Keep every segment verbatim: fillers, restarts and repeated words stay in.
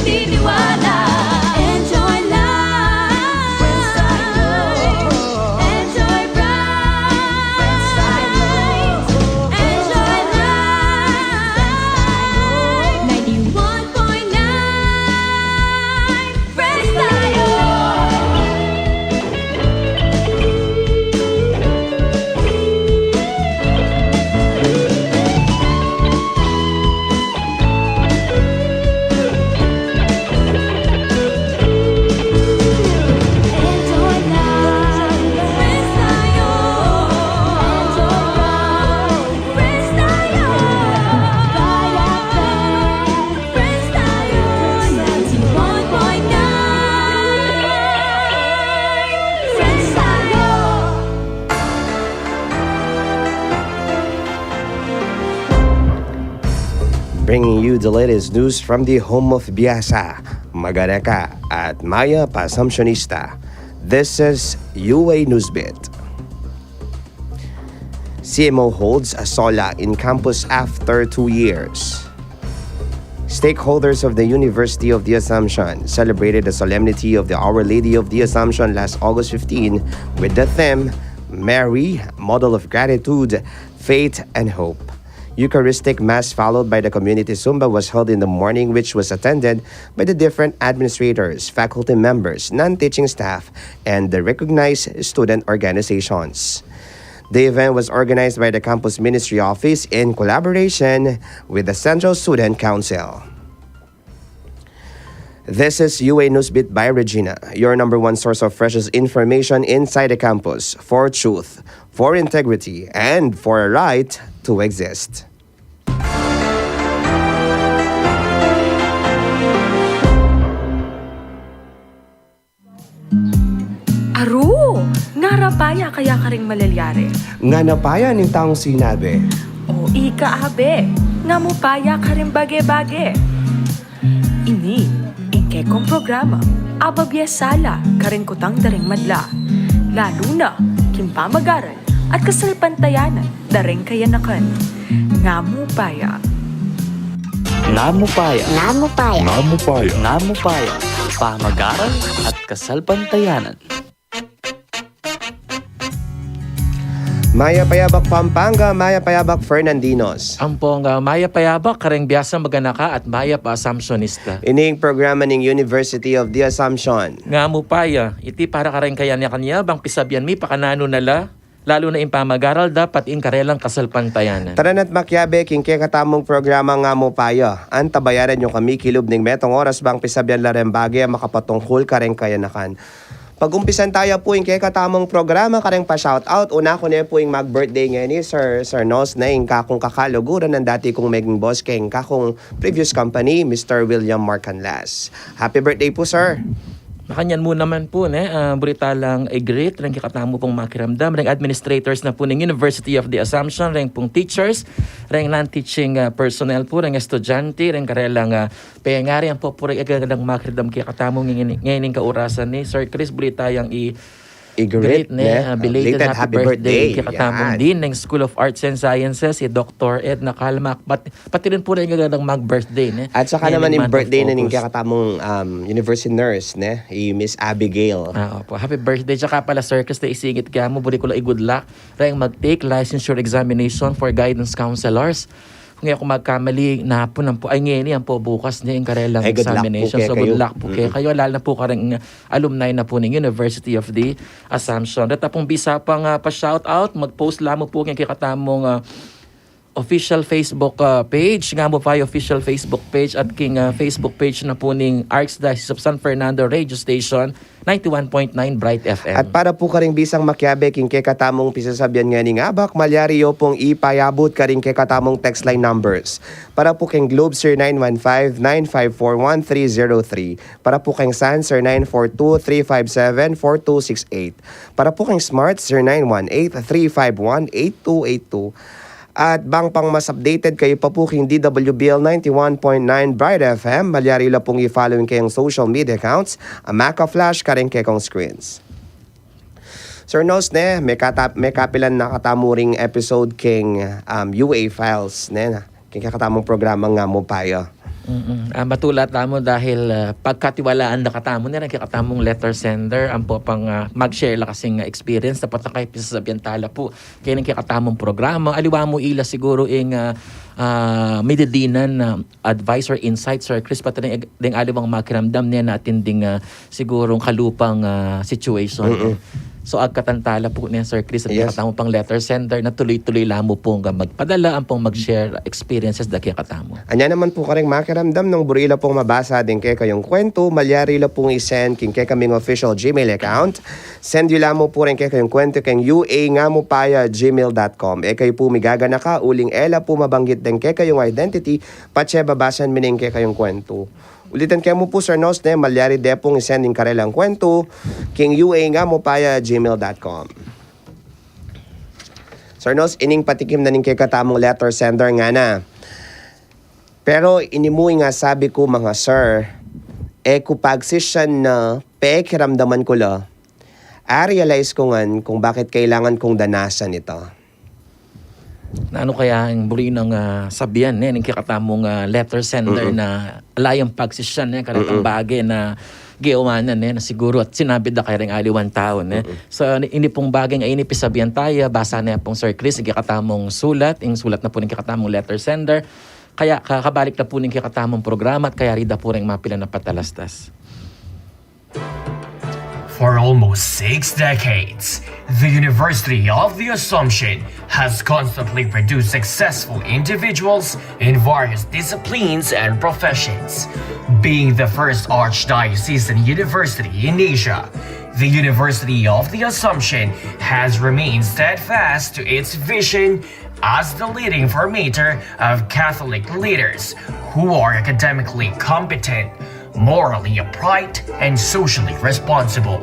Enjoy life. Enjoy bright. Enjoy life. Ninety-one point nine Fresh Tayo. Bringing you the latest news from the home of Biasa, Maganaka at Mayap Assumptionista. This is U A Newsbeat. C M O holds a SOLA in campus after two years. Stakeholders of the University of the Assumption celebrated the solemnity of the Our Lady of the Assumption last August fifteen with the theme, Mary, Model of Gratitude, Faith, and Hope. Eucharistic Mass followed by the community Zumba was held in the morning, which was attended by the different administrators, faculty members, non-teaching staff, and the recognized student organizations. The event was organized by the Campus Ministry Office in collaboration with the Central Student Council. This is U A Newsbeat by Regina, your number one source of freshest information inside the campus, for truth, for integrity, and for a right to exist. Aru! Ngara paya kaya karing malalyari? Ngana paya ning taung sinabi. O ika, abe, nga mu paya karing bage-bage. Ini ing kekong programa, ababie sala karing kutang da ring madla, lalu na king pamagaral at kasalpantayanan da ring kayanakan. Nga mu paya. Nga mu paya. Nga mu paya. Nga mu paya. Nga mu paya. Pamagaral at kasalpantayanan. Mayap a yabak Pampanga, mayap a yabak Fernandinos. Ampong, ah, mayap a yabak kareng Biasang Maganaka at mayap a Assumptionista. Ini ing programa ning University of the Assumption. Nga mu paya, iti para kareng kayanakan ya, bang pisabian mi pakananu na la, lalu na ing pamagaral da pati ing karelang kasalpantayanan. Tara na't makiabe king kekatamung programa Nga mu paya. Antabayanan yu kami kilub ning metung oras bang pisabian la reng bage a makapatungkul kareng kayanakan. Pag-umpisan taya pu ing kekatamung programa kareng pa-shoutout. Una ku ne pu ing mag-birthday ngeni, Sir, Sir Nos, ne, ing kakung kakaluguran nang dati kung meging boss keng kakung previous company, Mister William Marcanlas. Happy birthday pu, sir. Makanyan mu naman pu, ne, ah, buri ta lang i-greet reng kekatamu pung makiramdam, reng administrators na pu ning University of the Assumption, reng pung teachers, reng non-teaching, ah, personnel pu, reng estudyante, reng karelang, ah, pengari. Ampo pu reng agad-agadang makiramdam kekatamu ngeni, ngeni ing kaurasan, ne. Sir Chris, buri ta yang i- I-greet, ne? Ah, belated happy birthday kekatamu din ning School of Arts and Sciences, i Doktor Edna Calmac, pat-, pati rin pu reng agad-agadang mag-birthday, ne? At saka naman ing birthday na ning kekatamung, um, university nurse, ne? I Miss Abigail. Ah, opo. Happy birthday. Tsaka pala, Sir Chris, ne, isingit ke mu, buri ku la i-good luck reng mag-take licensure examination for guidance counselors. Kung e ku magkamali, napun ampo, ay, ngeni ampo bukas ne ing karelang examination. So, good luck pu kekayu, lalu na pu kareng alumni na pu ning University of the Assumption. Deta pung bisa pang, ah, pa-shoutout, mag-post la mu pu king kekatamung, ah, official Facebook, ah, page, Nga mu paya official Facebook page at king, ah, Facebook page na pu ning Archdiocese of San Fernando Radio Station, ninety-one point nine Bright F M. At para pu karing bisang makiabe king kekatamung pisasabian ngening abak, malyari yu pung ipayabut karing kekatamung text line numbers. Para pu keng Globe, zero nine one five, nine five four, one three zero three. Para pu keng Sun, zero nine four two, three five seven, four two six eight. Para pu keng Smart, zero nine one eight, three five one, eight two eight two. At bang pang mas updated kayu pa pu king D W B L ninety-one point nine Bright F M, malyari yu la pung i-follow ing kayang social media accounts, a makaflash karing kekong screens. Sir Nos, ne, mekata-, mekapilan na katamu ring episode king, um, U A Files, ne, king kekatamung programa Nga mu paya. Mm-mm. Ah, matula tamu dahil, ah, pagkatiwalaan da katamu, ne, ring kekatamung letter sender, ampo pang, ah, mag-share la kasing, ah, experience, dapat na kaya pisasabian tala pu, kaya ning kekatamung programa, aliwa mu ila siguru ing, ah, ah, mididinan na advice or insight, Sir Chris, pati ring, ring aliwang makiramdam ne, atin ding, ah, sigurung kalupang, ah, situation. Mm-mm. So, agkatan tala pu ne, Sir Chris, at Yes. kekatamu pang letter sender na tuloy-tuloy la mu pung, ah, magpadala, ampong mag-share experiences da kekatamu. Anya naman pu karing makiramdam nung buri la pung mabasa ding kekayung kwentu, malyari la pung i-send king kekaming official Gmail account. Send yu la mu pu ring kekayung kwentu king U A Nga Mu Paya gmail dot com. E kayu pu migaganaka uling e la pu mabanggit ding kekayung identity, patse babasan mi ne ing kekayung kwentu. Ulitan ke mu pu, Sir Nos, ne, malyari de pung i-send ing karelang kwentu king U A Nga Mu Paya gmail dot com. Sir Nos, ining patikim na ning kekatamung letter sender, ngana. Pero ini mu ing asabi ku, mga sir, e ku pagsisyan na pekiramdaman ku la. A-realize ku ngan kung bakit kailangan kung danasan ita. Nanu kaya ing buri nang, ah, sabian, ne, ning kekatamung, ah, letter sender Mm-mm. na ala yang pagsisyan, ne, karetang Mm-mm. bage na gewa na, ne, na siguru at sinabi da kaya ring aliwang tau, ne. Mm-mm. So, ini pung bage a ini pisabian taya, basa ne pung Sir Chris, ing kekatamung sulat, ing sulat na pu ning kekatamung letter sender, kaya ka-, kabalik na pu ning kekatamung programa at kaya rida pu ring mapilan a patalastas. For almost six decades, the University of the Assumption has constantly produced successful individuals in various disciplines and professions. Being the first archdiocesan university in Asia, the University of the Assumption has remained steadfast to its vision as the leading formator of Catholic leaders who are academically competent, morally upright, and socially responsible.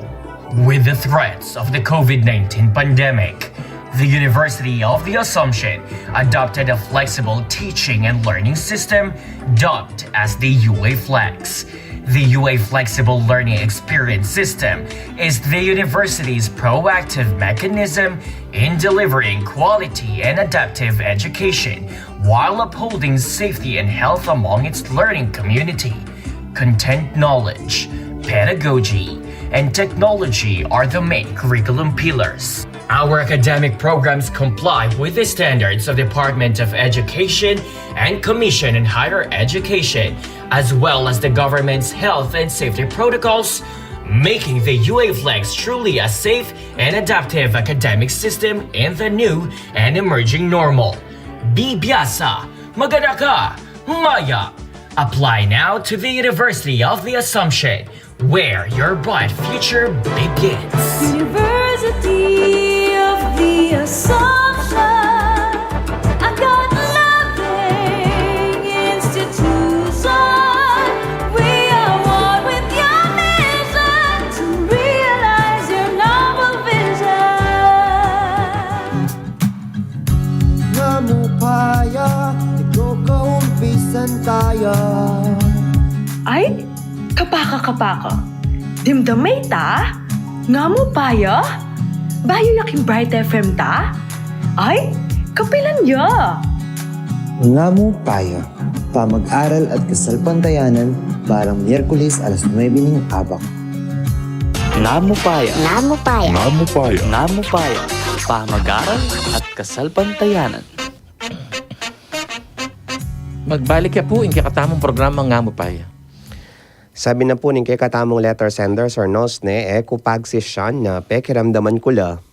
With the threats of the COVID nineteen pandemic, the University of the Assumption adopted a flexible teaching and learning system dubbed as the U A Flex. The U A Flexible Learning Experience System is the university's proactive mechanism in delivering quality and adaptive education while upholding safety and health among its learning community. Content knowledge, pedagogy, and technology are the main curriculum pillars. Our academic programs comply with the standards of Department of Education and Commission on Higher Education, as well as the government's health and safety protocols, making the U A Flex truly a safe and adaptive academic system in the new and emerging normal. Bibiasa, maganaka, maya. Apply now to the University of the Assumption, where your bright future begins. University of the Assumption, a God-loving institution. We are one with your mission to realize your noble vision. Nga mu paya, ikaw kaumpisan taya. Ay, kapaka, kapaka. Dimdam me ita? Nga mu paya? Bayu ya king Bright F M ta? Ay, kapilan ya? Nga mu paya, pamag-aral at kasalpantayanan, barang Miyerkules alas nuebe ning abak. Nga mu paya. Nga mu paya. Nga mu paya. Nga mu paya. Pamag-aral at kasalpantayanan. Magbalik ya pu ing kekatamung programa Nga mu paya. Sabi na pu ning kekatamung letter sender, Sir Nos, ne, e ku pagsisyan na pekiramdaman ku la.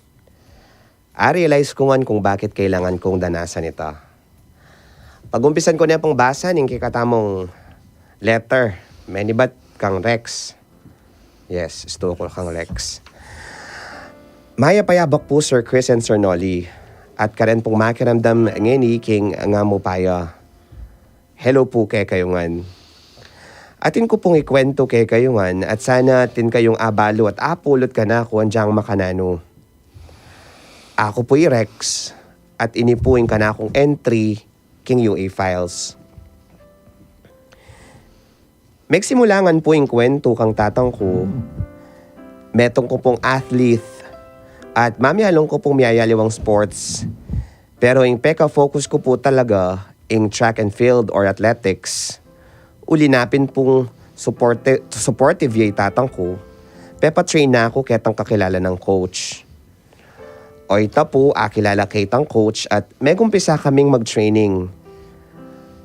A-realize ku ngan kung bakit kailangan kung danasan ita. Pag-umpisan ku ne pung basa ning kekatamung letter, menibat kang Rex. Yes, istorya kang Rex. Mayap a abak pu, Sir Chris and Sir Nolly, at karen pung makiramdam ngeni king Nga mu paya. Hello pu kekayu ngan. Atin ku pung ikwentu kekayu ngan at sana atin kayung abalu at apulot kanaku anyang makananu. Aku pu i Rex at ini pu ing kanakung entry king U A Files. Megsimula ngan pu ing kwentu kang tatang ku, metung ku pung athlete at mamialung ku pung miyayaliwang sports. Pero ing peka-focus ku pu talaga ing track and field or athletics. Uli na pin pung supporti-, supportive ya i tatang ku, pepa-train na ku ketang kakilala nang coach. O ita pu, akilala ke itang coach at megumpisa kaming mag-training.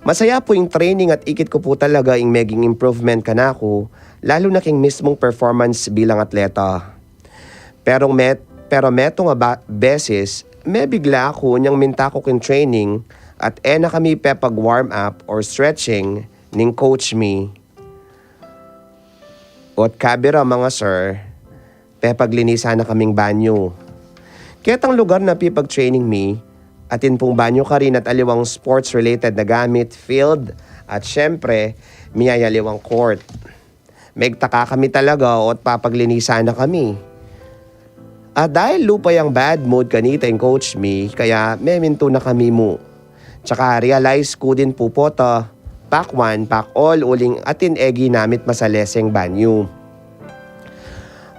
Masaya pu ing training at ikit ku pu talaga ing meging improvement kanaku, lalu na king mismung performance bilang atleta. Pero met-, pero metung a ba-, beses, mebigla ku nyang minta ku king training at e na kami pepag-warm up or stretching ning coach mi. Ot kabira, mga sir, pepaglinisan na kaming banyu. Ketang lugar na pipag-training mi, atin pung banyu karin at aliwang sports-related na gamit, field, at syempre, miyayaliwang court. Megtaka kami talaga ot papaglinisan na kami. At dahil lupa yang bad mood kanita ing coach mi, kaya memintu na kami mu. Tsaka realize ku din pu pota, pack one, pack all, uling atin e ginamit masaleseng banyu.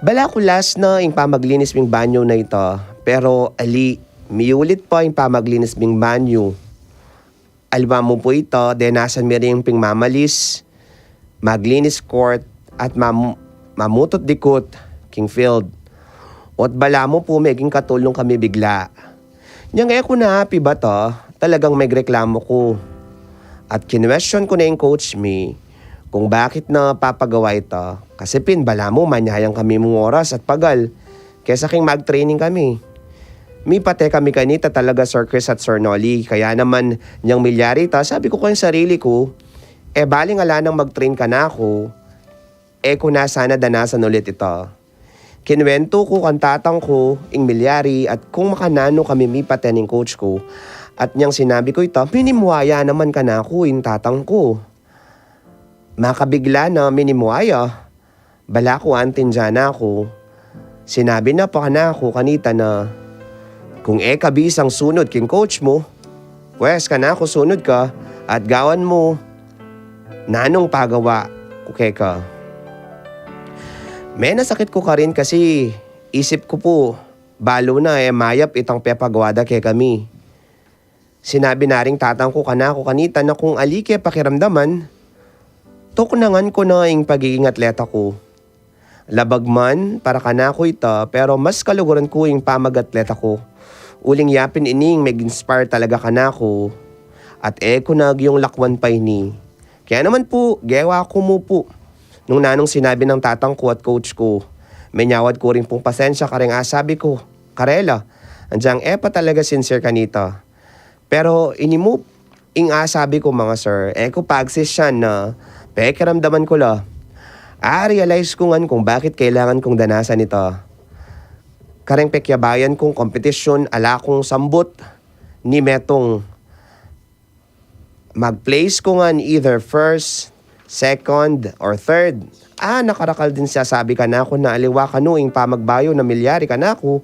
Balaku last na ing pamaglinis ming banyu na ita, pero ali, miyulit pa ing pamaglinis ming banyu. Aliwa mu pu ita, denasan mi ring ping mamalis, maglinis court, at mam-, mamutut dikut king field. Ot balamu pu meging katulnung kami bigla. Nyang e ku na apibata, talagang megreklamu ku. At kinwestiyon ku na ing coach mi kung bakit na papagawa ita, kasi pin balamu manyayang kami mung oras at pagal kesa king mag-training kami. Mipate kami kanita talaga, Sir Chris at Sir Nolly, kaya naman nyang milyari ita, sabi ku king sarili ku, e baling ala nang mag-train kanaku, e ku na sana danasan ulit ita. Kinwentu ku kang tatang ku ing milyari at kung makananu kami mipate ning coach ku. At nyang sinabi ku ita, minimwaya naman kanaku ing tatang ku. Makabigla na minimwaya, balaku antindian na ku. Sinabi na pa kanaku kanita na, kung e ka bisang sunud king coach mu, pwes kanaku sunud ka at gawan mu nanung pagawa ku keka. Menasakit ku karin kasi isip ku pu, balu na e mayap itang pepagawa da kekami. Sinabi na ring tatang ku kanaku kanita na kung ali ke pakiramdaman, tuknangan ku na ing pagiging atleta ku. Labag man para kanaku ita, pero mas kaluguran ku ing pamag-atleta ku. Uling yapin ining meg-inspire talaga kanaku. At e ku na agyung lakwan pa ini. Kaya naman pu, gewa ku mu pu nung nanung sinabi nang tatang ku at coach ku. Menyawad ku rin pung pasensya kareng asabi ku karela, anjang e pa talaga sincere kanita. Pero ini mu ing asabi ku, mga sir, e ku pagsisyan na pekiramdaman ku la. A-realize ku ngan kung bakit kailangan kung danasan ita. Kareng pekyabayan kung kompetisyon, ala kung sambut ni metung. Mag-place ku ngan either first, second, or third. A, nakarakal din siya, sabi kanaku, na aliwa kanu ing pamagbayu na milyari kanaku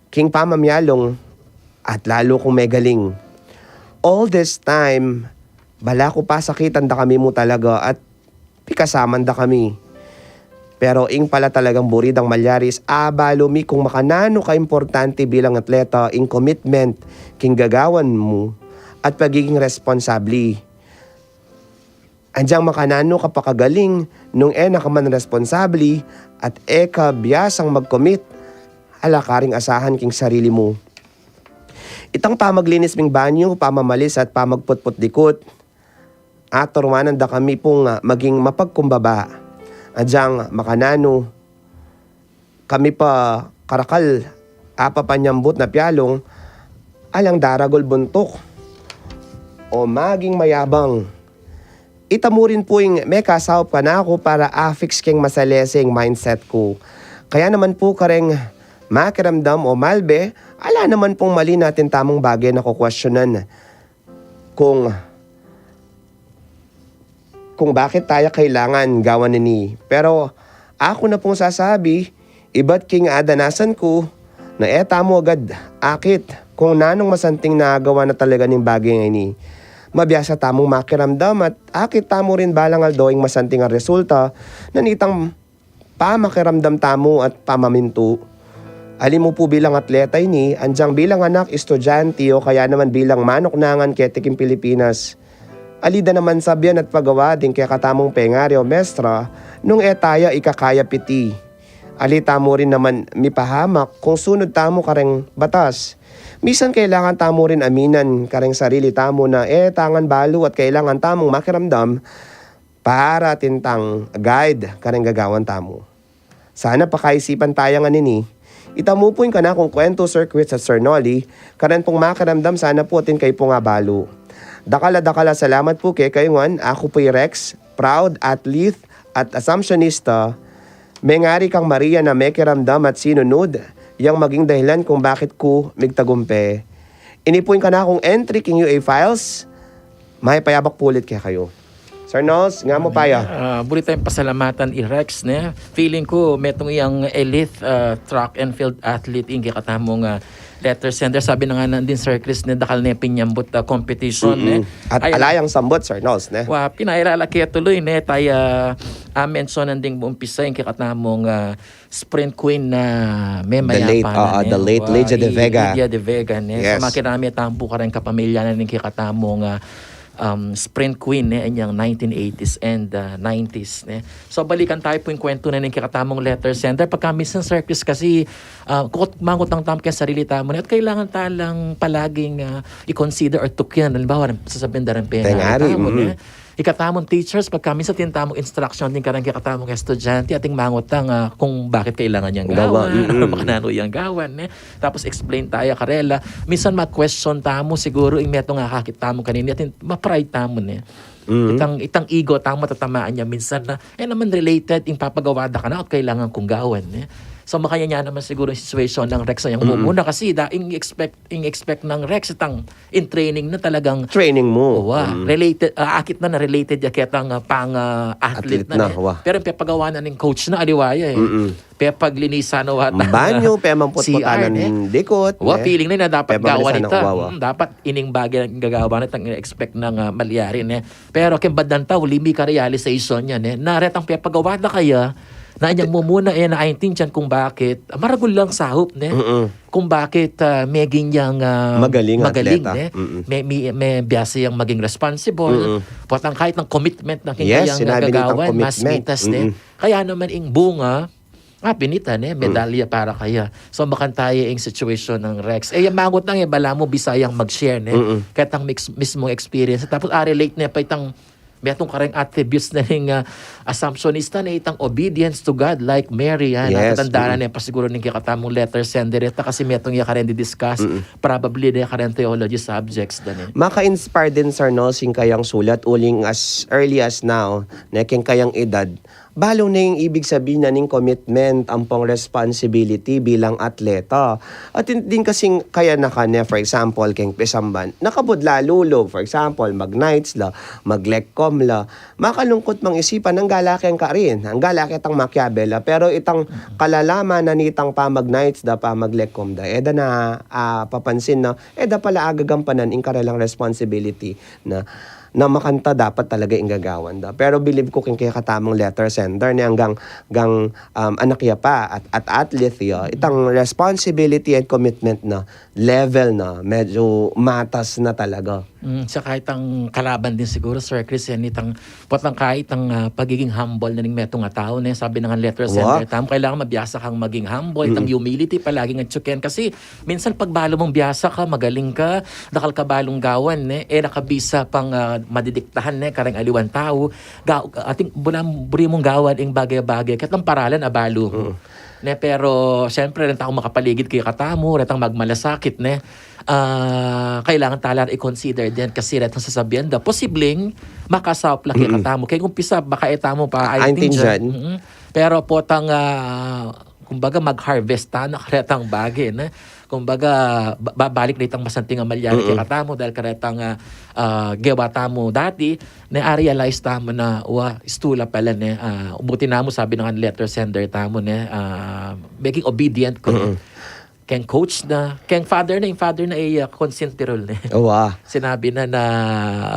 king pamamyalung at lalu kung megaling. All this time, balaku pasakitan da kami mu talaga at pikasaman da kami. Pero ing pala talagang buri dang malyari is abalu mi kung makananu kaimportante bilang atleta ing commitment king gagawan mu at pagiging responsable. Anjang makananu ka pa kagaling nung e na ka man responsable at e ka biyasang mag-commit, ala ka ring asahan king sarili mu. Itang pamaglinis ming banyu, pamamalis at pamagputput dikut, aturuanan da kami pung, ah, maging mapagkumbaba. Anjang makananu kami pa karakal apapanyambut na pyalung, alang daragul buntuk o maging mayabang. Ita mu rin pu ing mekasaup kanaku para a-fix keng masalese ing mindset ku. Kaya naman pu kareng makiramdam o malbe, ala naman pung mali na atin tamung bage na kukwestiyonan kung, kung bakit taya kailangan gawan ini. Pero aku na pung sasabi, ibat king adanasan ku, na e tamu agad akit kung nanung masanting na agawa na talaga ning bage ngeni. Mabiasa tamung makiramdam at akit tamu rin balang aldo ing masanting a resulta na nitang pamakiramdam tamu at pamamintu. Ali mu pu bilang atleta ini, anjang bilang anak, estudyante, o kaya naman bilang manuknangan keti king Pilipinas. Ali da naman sabian at pagawa ding kekatamung pengari o mestra nung e taya ikakaya piti. Ali tamu rin naman mipahamak kung sunud tamu kareng batas. Misan kailangan tamu rin aminan kareng sarili tamu na e tangan balu at kailangan tamung makiramdam para atin tang guide kareng gagawan tamu. Sana pakaisipan taya ngan ini. Ita mu pu ing kanakung kwentu, Sir Chris at Sir Nolly, karin pung makiramdam sana pu atin kayu pung abalu. Dakal a dakal a salamat pu kekayu ngan. Aku pu i Rex, proud athlete at Assumptionista. Mengari kang Maria na mekiramdam at sinunud yang maging dahilan kung bakit ku migtagumpe. Ini pu ing kanakung entry king U A Files. Mayap a yabak pu ulit kekayu. Sir Nolly, nga mu paya. Ah, buri tayung pasalamatan i Rex, ne? Feeling ku, metung yang elite ah, track and field athlete ing kekatamung ah, letter sender. Sabi na nga nandin, Sir Chris, ne, dakal ne pinyambut ah, competition, ne? At ala yang sambut, Sir Nolly, ne? Wa, pinailala ke tuloy, ne? Taya, ah, mention nandin umpisa ing kekatamung ah, sprint queen na me mayapa na, ne? The late Lydia de Vega. Lydia de Vega, ne? Yes. Sa makinami tampu kareng kapamilya na ning kekatamung ah, um, sprint queen, ne, inyang nineteen eighties and uh, nineties, ne. So balikan tayu pu ing kwentu na ning kekatamung letter sender. Pagka minsan, Sir Chris, kasi uh, kung mangutang tamu keng sarili tamu, ne, at kailangan tala lang palaging uh, i-consider or tukyan. Halimbawa, sasabian da reng pengari tamu, ne. Ikatamung teachers, pagka minsan atin tamung instruction ding kareng kekatamung estudyante, atin mangutang uh, kung bakit kailangan yang gawan, makananu yang gawan, ne. Tapos explain taya karela. Minsan ma-question tamu siguru ing metung akakit tamu kanini at ma-pride tamu, ne. Itang, itang ego tamu matatamaan ya minsan na, e naman related ing papagawa da kanaku at kailangan kung gawan, ne. So makanyan ya naman siguru ing situation nang Rex na yang mumuna kasi da ing expect, ing expect nang Rex itang in training na talagang Training mu. Related, ah, akit na na related ya ketang ah, pang ah, athlete na, ne. Pero ing pepagawa na ning coach na aliwa ya, e. Pepaglinisan na wata Banyo, pemamputputan ning dikut, wa, feeling na na dapat gawan ita. Dapat ining bagay na gagawa na itang expect nang ah, malyari, ne. Pero keng bandang tau, limited realization ya, ne, na retang pepagawa da kaya na inyang mumuna e na aintindian kung bakit ah, maragul lang sahup, ne. Kung bakit ah, meging yang ah, Magaling magaling, atleta. Ne. Me, me, me biasa yang maging responsible. Potang kahit ng commitment na keng kayang gagawan, mas mitas, ne. Kaya naman ing bunga, ah, pinita, ne, medalya para kaya. So, makanyan taya ing situation nang Rex. E, yang mangut nang e, balamu bisa yang mag-share, ne. Ketang mix, mismong experience. Tapos, ah, relate ne pa itang metung kareng attributes na ning ah, Assumptionista, ne, itang obedience to God like Mary, ah. Yes. Natatandaan ne pa siguru ning kekatamung letter sender ita kasi metung ya kareng di-discuss, probably ne kareng theology subjects da, ne. Maka-inspire din, Sir Nolly, ing kayang sulat uling as early as now, ne, keng kayang edad, balu ne ing ibig sabihin na ning commitment ampong responsibility bilang atleta. At din kasing kaya na kane, for example, keng pisamban, nakabudla lulu, for example, mag-knights la, mag-lecom la, makalungkut mang isipan, angga la keng karin, angga la ketang makiabe la, pero itang kalalaman na nitang pamag-knights da, pamag-lecom da, e da na ah, papansin na, e da pala agagampanan ing karelang responsibility na, na makanta dapat talaga ing gagawan da. Pero believe ku king kekatamung letter sender, ne, anggang, anggang um, anak ya pa at, at athlete ya, itang responsibility and commitment na level na medyo matas na talaga. Mm, saka itang kalaban din siguru, Sir Chris, yan itang, potang kahit itang ah, pagiging humble na ning metung a tau, ne, sabi na nga letter sender tamu, kailangan mabiasa kang maging humble, itang humility palaging atsuken. Kasi minsan pagbalu mung biasa ka, magaling ka, dakal ka balung gawan, ne, e na ka bisa pang ah, madidiktahan, ne, kareng aliwang tau. Ga, atin, bulam, buri mung gawan ing bagay-bagay ketang paralan a balu mu. Ne, pero siyempre, reng taung makapaligid kekatamu, retang magmalasakit, ne, ah, kailangan tala i-consider din kasi retang sasabian da, posibleng makasaup la kekatamu. Keng umpisa, baka e tamu pa aintindian. Pero potang ah, kumbaga, mag-harvest tana karetang bage, ne? Kumbaga, ba, babalik na itang masanting a malyari kekatamu dahil karetang ah, ah, gewa tamu dati, ne, a-realize tamu na, wa, istu la pala, ne? Ah, buti namu, sabi na nga ning letter sender tamu, ne? Ah, maging obedient ku, ne? keng coach na, keng father na, ing father na, e ya konsintirul ne. Sinabi na na,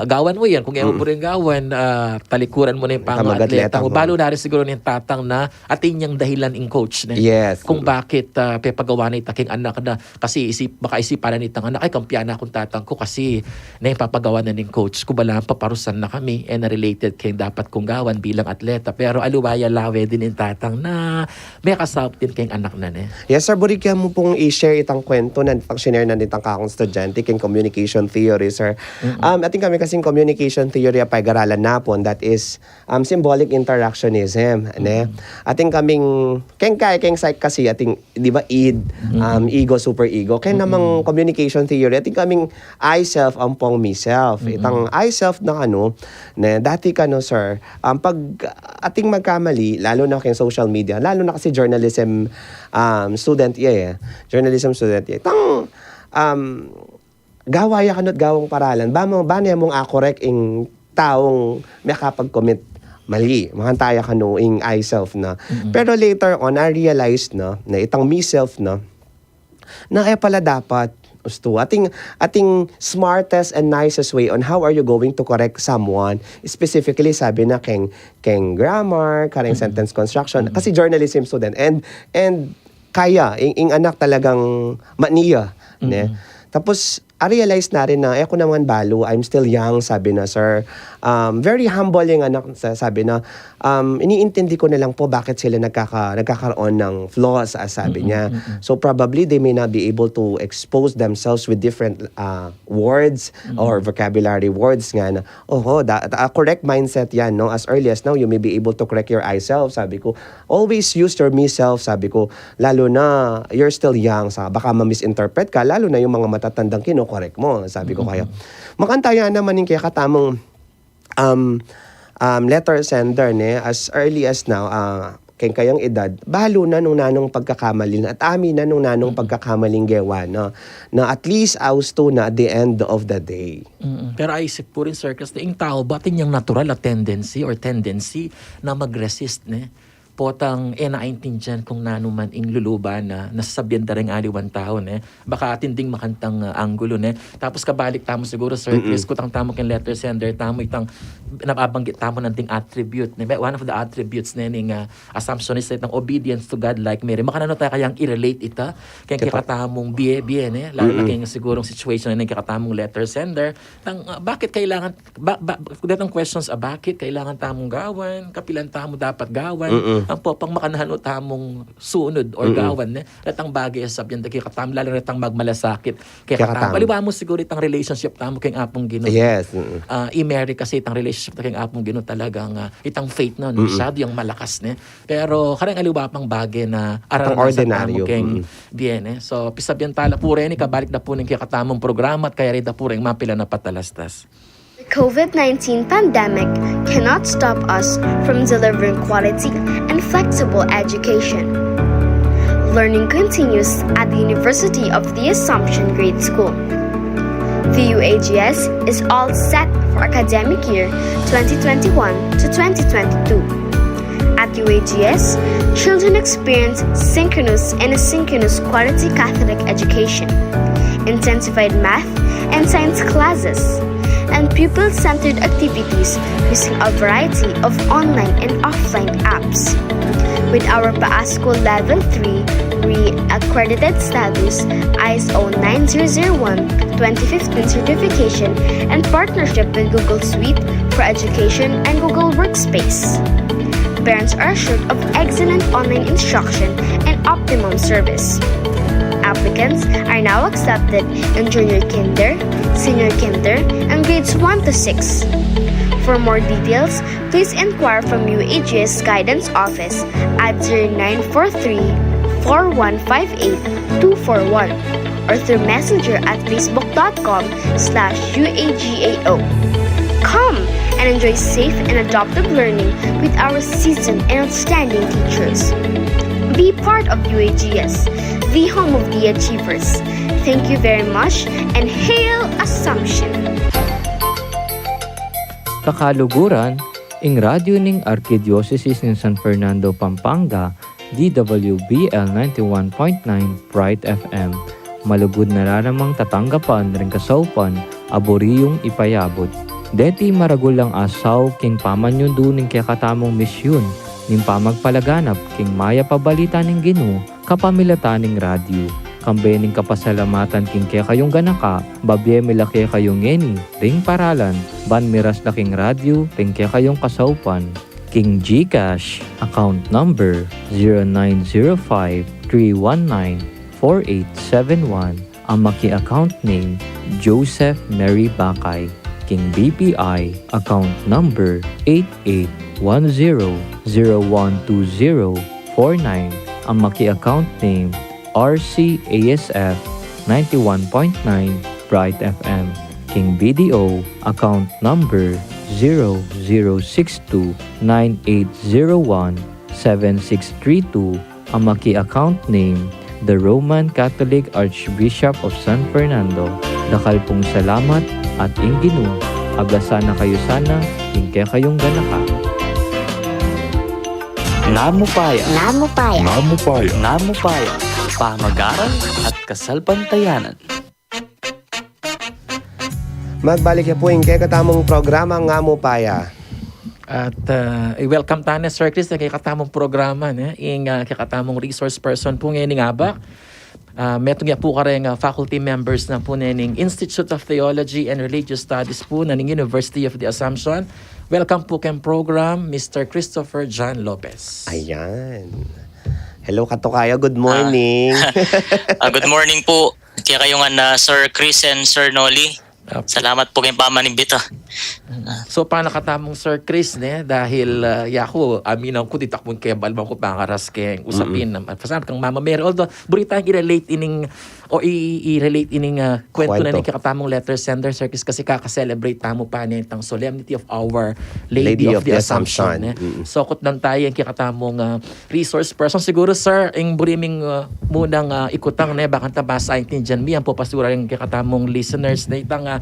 gawan mu yan, kung e mu buring gawan, ah, talikuran mu na ing pangatleta mu. Balu na rin siguru ning tatang na, atin yang dahilan ing coach ne. Kung bakit, ah, pepagawa na ita keng anak na, kasi isip, baka isipan na nitang anak, ay, kampiyan na kung tatang ku kasi ne, papagawa na ning coach ku, balamu paparusan na kami, e na related keng dapat kung gawan bilang atleta. Pero aliwa ya lawe din ing tatang na, mekasaup din keng anak na ne. Yes, sir. Buri ke mu pung i-share itang kwentu na, itang shinare na nitang kakung estudyante keng communication theory, sir. Um, atin kami kasing communication theory a pag-aralan na pun, that is, um, symbolic interactionism, ne? Atin kaming, keng kaya, keng psych kasi, atin, di ba, id, um, ego, super ego. Keng namang communication theory, atin kaming I self ampong me self. Itang I self na kanu, ne, dati kanu, sir, um, pag ating magkamali, lalu na keng social media, lalu na kasi journalism, um, student ya, e. Journalism student ya. Itang, um, gawa ya kanu at gawang paralan, ba mu, ba ne mung akorek ing taung mekapag-commit mali. Makanta ya kanu ing I self na. Pero later on, I realized na, na itang me self na, na e pala dapat, ustu, ating, ating smartest and nicest way on how are you going to correct someone, specifically, sabi na keng, keng grammar, kareng sentence construction, kasi journalism student, and, and kaya, ing, ing anak talagang maniya, ne? Tapos, I realize na rin na, e ku naman balu, I'm still young, sabi na, sir. Um, very humble ing anak, sa-, sabi na, um, iniintindi ko na lang po bakit sila nagkaka-, nagkakaroon ng flaws, as sabi niya. So, probably, they may not be able to expose themselves with different, ah, words or vocabulary words nga na, oho, da-, a correct mindset yan, no? As early as now, you may be able to correct your I self, sabi ko. Always use your me self, sabi ko. Lalo na, you're still young, sa baka ma-misinterpret ka, lalo na yung mga matatandang kinokorek mo, sabi ko kaya. Makanta ya naman ing kekatamung, um, um, letter sender, ne, as early as now, ah, keng kayang edad, balu na nung nanung pagkakamali na, at amin na nung nanung pagkakamaling gewa na, na at least austo na at the end of the day. Pero aisip ku rin, Sir Chris, ing tau ba atin yang natural a tendency or tendency na mag-resist, ne? Potang e na aintindian kung nanu man ing luluban na, na sasabian da ring aliwang tau, ne? Baka atin ding makantang, ah, anggulo, ne? Tapos kabalik tamu siguru, Sir Chris, kutang tamu keng letter sender tamu, itang nababanggit tamu nang ding attribute, ne? One of the attributes, ne, ning, ah, assumptionist, itang obedience to God like Mary. Makananu taya kayang i-relate ita keng kekatamung bie, bie, ne? Lalo na keng sigurung situation na ning kekatamung letter sender. Tang, ah, bakit kailangan, ba, ba, detang questions, ah, bakit kailangan tamung gawan, kapilan tamu dapat gawan, ang popang makananu tamung sunud or gawan, ne? Detang bagay a sabian da kekatamu, lalu na detang magmalasakit kekatamu. Kekatamu. Aliwa mu siguru itang relationship tamu keng Apung Ginu. Yes. Ah, i Mary kasi itang relationship na keng Apung Ginu talagang, ah, itang faith na, no? Masyado yang malakas, ne? Pero kareng aliwa pang bagay na aralan tamu keng bie, ne? So, pisabian tala pu reni, kabalik da pu ning kekatamung programa at kaya reni da pu reng mapilan a patalastas. The COVID nineteen pandemic cannot stop us from delivering quality and flexible education. Learning continues at the University of the Assumption Grade School. The U A G S is all set for academic year twenty twenty-one to twenty twenty-two. At U A G S, children experience synchronous and asynchronous quality Catholic education, intensified math and science classes, and pupil-centered activities using a variety of online and offline apps. With our PAASCU Level three re-accredited status, ISO nine zero zero one twenty fifteen certification, and partnership with Google Suite for Education and Google Workspace, parents are assured of excellent online instruction and optimum service. Applicants are now accepted in junior kinder, senior kinder, and grades one to six. For more details, please inquire from U A G S Guidance Office at zero nine four three, four one five eight, two four one or through Messenger at facebook dot com slash U A G A O. Come and enjoy safe and adaptive learning with our seasoned and outstanding teachers. Be part of U A G S, the home of the achievers. Thank you very much and hail Assumption! Kakaluguran, ing radyu ning Arkidiosesis ning San Fernando, Pampanga, D W B L ninety-one point nine Bright F M. Malugud na la namang tatanggapan ring kasaupan a buri yung ipayabut. Deti maragul lang asaw king pamanyundu ning kekatamung misyun ning pamagpalaganap king mayap a balita ning Ginu kapamilatan ning radyu. Kambe ning kapasalamatan king kekayung ganaka, babie mi la kekayu ngeni ring paralan ban miras la king radyu ring kekayung kasaupan. King GCash account number zero nine zero five three one nine four eight seven one, a maki-account name Joseph Mary Bakay. King BPI account number eight eight one zero zero one two zero four nine, a maki-account name RCASF ninety-one point nine Bright FM. King BDO account number zero zero six two nine eight zero one seven six three two, a maki-account name, the Roman Catholic Archbishop of San Fernando. Dakal pung salamat at ing Ginu agasana kayu sana king kekayung ganaka. Ngamupaya. Ngamupaya. Ngamupaya. Ngamupaya. Pamagaral at kasalpantayanan. Magbalik ya pu ing kekatamung programa Ngamupaya. At, ah, i-welcome ta ne, Sir Chris, ing kekatamung programa, ne? Ing, ah, kekatamung resource person pu ngening abak. Ah, metung ya pu kareng, ah, faculty members na pu nening Institute of Theology and Religious Studies pu na ning University of the Assumption. Welcome pu keng program, Mister Christopher John Lopez. Ayan. Hello, katukayo. Good morning. Ah, good morning pu. Kaya kayu ngan, ah, Sir Chris and Sir Noli. Apo. Salamat pu keng pamanimbita. So, panakatamung Sir Chris, ne, dahil, ah, yaku, aminan ku, ditak mu kebal man ku pangaras keng usapin, mm-mm, na, pasal kang Mama Mary. Although, buri tang i-relate ining, o i-, i-relate ining, ah, kwentu na ning kekatamung letter sender, Sir Chris, kasi kaka-celebrate tamu pa nitang Solemnity of Our Lady of the Assumption, ne? Mm-mm. So, kutnan taya ing kekatamung, ah, resource person. Siguru, sir, ing buri ming, ah, munang, ah, ikutang, ne, bakanta basa intindian mi, ampo pasura ring kekatamung listeners, ne, itang, ah,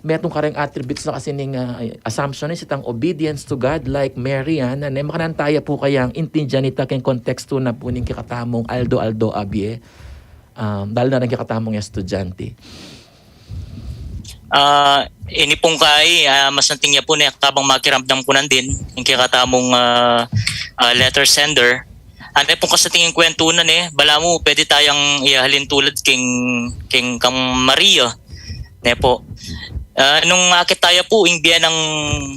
metung kareng attributes na kasi ning, ah, assumption, ne, itang obedience to God like Mary, ah, ne, makananu taya pu kayang intindian ita keng kontekstu na pu ning kekatamung aldo-aldo a bie, ah, lalo na ring kekatamung estudyante. Ah, ini pung kai, ah, masanting ya pu ne, kabang makiramdam ku nandin ing kekatamung, ah, ah, letter sender. Ane pung kasanting ing kwentu na ne, balamu pwede tayang ihalin tulad king, king kang Maria, ne pu. Ah, nung akit taya pu ing bie nang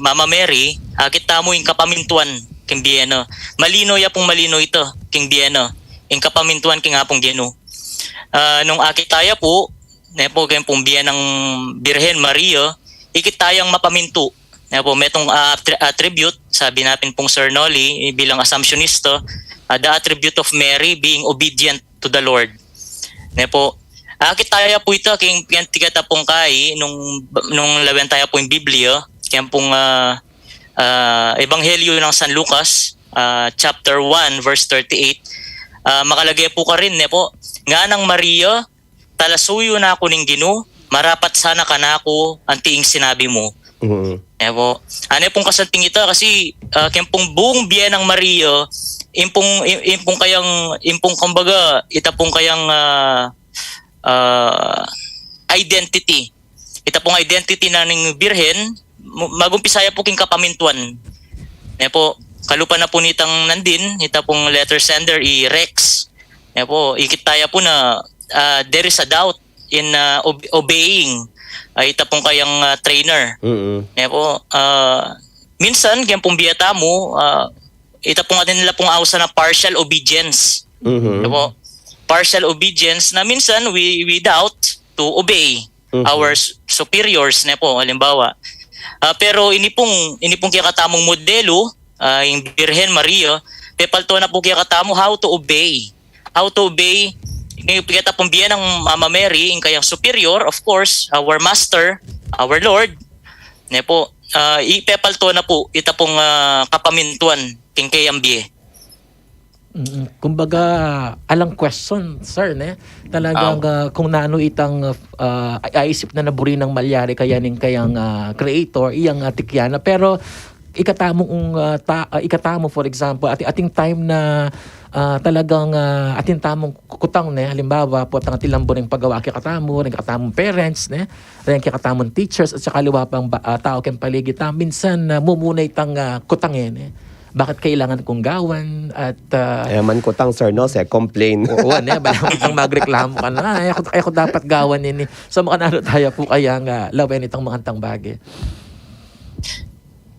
Mama Mary, akit tamu ing kapamintuan king bie na. Malino ya pung malino ita king bie na, ing kapamintuan king Apung Ginu. Ah, nung akit taya pu, ne pu, keng pung bie nang Birhen Maria, ikit tayang mapamintu. Ne pu, metung, ah, attri-, attribute, sabi na pin pung Sir Noli, eh, bilang Assumptionista, ah, the attribute of Mary being obedient to the Lord. Ne pu, akit taya pu ita, keng, keng tigat a pung kai, nung, nung lawen taya pu ing Biblia, keng pung, ah, ah, Ebanghelyo nang San Lucas, ah, chapter one, verse thirty-eight, ah, makalage pu karin, ne pu, nganang Maria, talasuyu na ku ning Ginu, marapat sana kanaku anti ing sinabi mu. Mm. Ne pu. Ane pung kasanting ita kasi, ah, keng pung buung bie nang Maria, ing pung, ing, ing pung kayang, ing pung kumbaga, ita pung kayang, ah, ah, identity. Ita pung identity na ning Birhen, mu-, mag-umpisa ya pu king kapamintuan. Ne pu, kalupa na pu nitang nandin, ita pung letter sender, i Rex. Ne pu, ikit taya pu na, ah, there is a doubt in, ah, ob-, obeying, ah, ita pung kayang, ah, trainer. Mm-mm. Ne pu, ah, minsan, keng pung bie tamu, ah, ita pung atin nila pung ausan na partial obedience. Mhm. Ne pu, partial obedience na minsan we, we doubt to obey, mhm, our s-, superiors, ne pu, halimbawa. Ah, pero ini pung, ini pung kekatamung modelo, ah, ing Birhen Maria, pepalto na pu kekatamu how to obey. How to obey, keta pung bie nang Mama Mary, ing kayang superior, of course, our master, our Lord, ne pu, ah, ipepalto na pu ita pung, ah, kapamintuan king kayang bie. Mm, kumbaga, alang question, sir, ne? Talagang, aw, ah, kung nanu itang, ah, a-, aisip na na buri nang malyari kaya ning kayang, ah, creator, iyang, ah, tikyan na. Pero, ikatamu, ah, ta-, ah, ikatamu, for example, ating, ating time na, ah, talagang, ah, atin tamung kutang ne, halimbawa, potang atin lang buring pagawa kekatamu, reng kekatamung parents, ne, reng kekatamun teachers, at saka liwa pang ba-, ah, tau keng paligid tamu, minsan, ah, mumuna itang, ah, kutang e, ne. Bakit kailangan kung gawan? At, ah, e man kutang, sir, no? Se complain. Oo, ne, bala kutang magreklamo ka na, "Ay, aku, ay, aku dapat gawan ini." So, makananu taya pu kayang lawen itang makantang bage?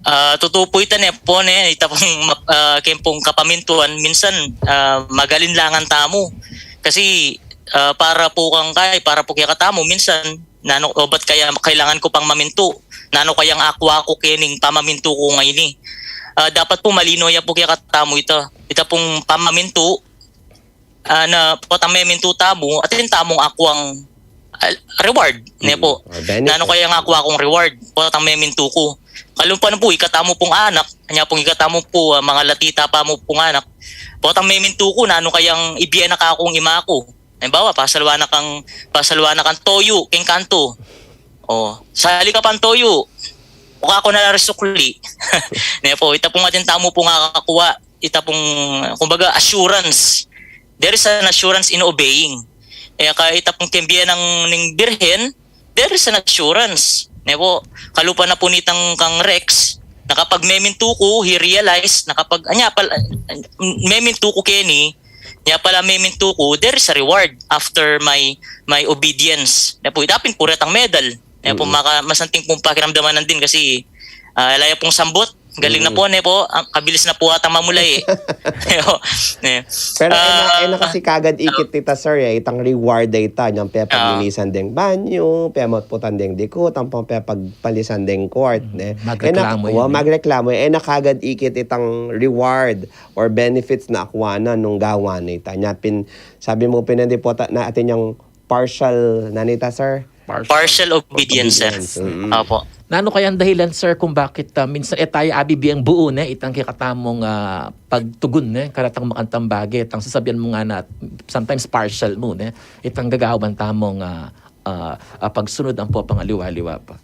Ah, tutu pu ita ne pu, ne, ita pung ma-, ah, keng pung kapamintuan, minsan, ah, magalinlangan tamu. Kasi, ah, para pu kang kay, para pu kekatamu, minsan, nanu, obat kaya kailangan ku pang mamintu? Nanu kayang akwa ku kening pamamintu ku ngeni? Ah, dapat pu malino ya pu kekatamu ita. Ita pung pamamintu, ah, na potang memintu tamu, atin tamung akwang, ah, reward, ne pu. Nanu kayang akwa kung reward potang memintu ku? Kalupa na pu, ikatamu pung anak, anya pung ikatamu pu, ah, mangalati ta pa mu pung anak. Potang memintu ku, nanu kayang ibie na kakung ima ku? Halimbawa, pasalwa na kang, pasalwa na kang toyu keng kantu. O, sali ka pang toyu. O, kaku na la ring sukli. Ne pu, ita pung atin tamu pung akakwa, ita pung, kumbaga, assurance. There is an assurance in obeying. E ka ita pung keng bie nang ning birhen, there is an assurance. Ne pu, kalupa na pu nitang kang Rex, na kapag memintu ku, he realized, na kapag, anya pala, memintu ku keni, anya pala memintu ku, there is a reward after my, my obedience. Ne pu, ita pin pu retang medal. Ne pu, maka-, masanting pung pakiramdaman nandin kasi, ah, ala ya pung sambut, galing na pu, ne pu, ah, kabilis na pu atang mamulai e. Ne. Pero e na, e na kasi kagad ikit ita, sir, e, itang reward a ita, nyang pepaglinisan deng banyo, pemaputan deng dikut, ampong pepagpalisan deng court, ne. E na, magreklamo wa, yan, e. Magreklamo, e na kagad ikit itang reward or benefits na akwa na nung gawan na ita. Nya pin, sabi mu pin, ne pu, ta-, na atin yang partial, nanu ita, sir? Partial obedience, sir. Obedience, mm. Opo. Nanu kayang dahilan, sir, kung bakit, ah, minsan e taya abibieng buu, ne, itang kekatamung, ah, pagtugun, ne, karetang makantang bage, itang sasabian mu ngana, sometimes partial mu, ne, itang gagawan tamung, ah, ah, ah, pagsunod ampo pang aliwa-liwa pa?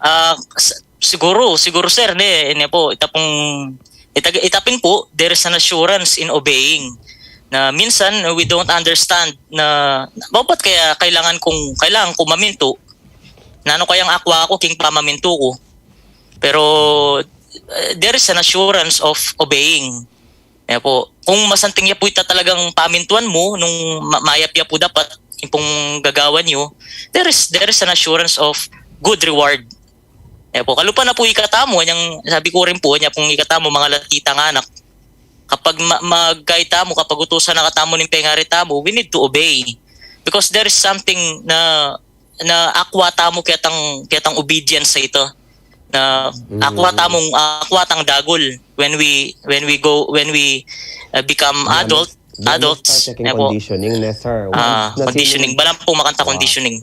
Ah, s-, siguru, siguru, sir, ne, ne pu, ita pung, ita, ita pin pu, there is an assurance in obeying. Na minsan, we don't understand na, babat kaya kailangan kung, kailangan kung mamintu. Nanu kayang akwa ku king pamamintu ku? Pero, eh, there is an assurance of obeying. Kaya pu, kung masanting ya pu ita talagang pamintuan mu, nung ma-, mayap ya pu dapat, ing pung gagawan yu, there is, there is an assurance of good reward. Kaya pu, kalupa na pu ikatamu, anyang sabi ku rin pu, anya pung ikatamu, mangalati tang anak. Kapag ma-, magkai tamu, kapag utusan na katamu ning pengari tamu, we need to obey. Because there is something na na akwa tamu ketang, ketang obedience a ita. Na akwa tamung, akwa tang dagul when we, when we go, when we, uh, become adult, adults, ne pu. Conditioning, ne, sir? Ah, conditioning. Bala pung makanta conditioning.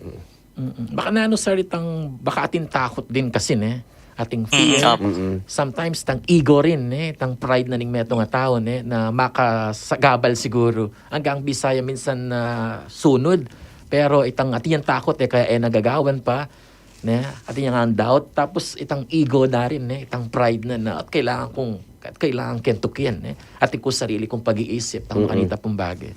Mm-mm. Baka nanu, sir, itang, baka atin takut din kasi, ne? Ating fear. Sometimes, tang ego rin, ne? Tang pride na ning metung a tau, ne? Na makasagabal siguru. Anggang Bisaya minsan na sunod, pero itang atin yang takut, e, kaya e na gagawan pa, ne? Atin yang doubt, tapos itang ego na rin, ne? Itang pride na, na, at kailangan kung, at kailangan keng tukian, ne? Atin kung sarili kung pag-iisip, tang makanita pung bage.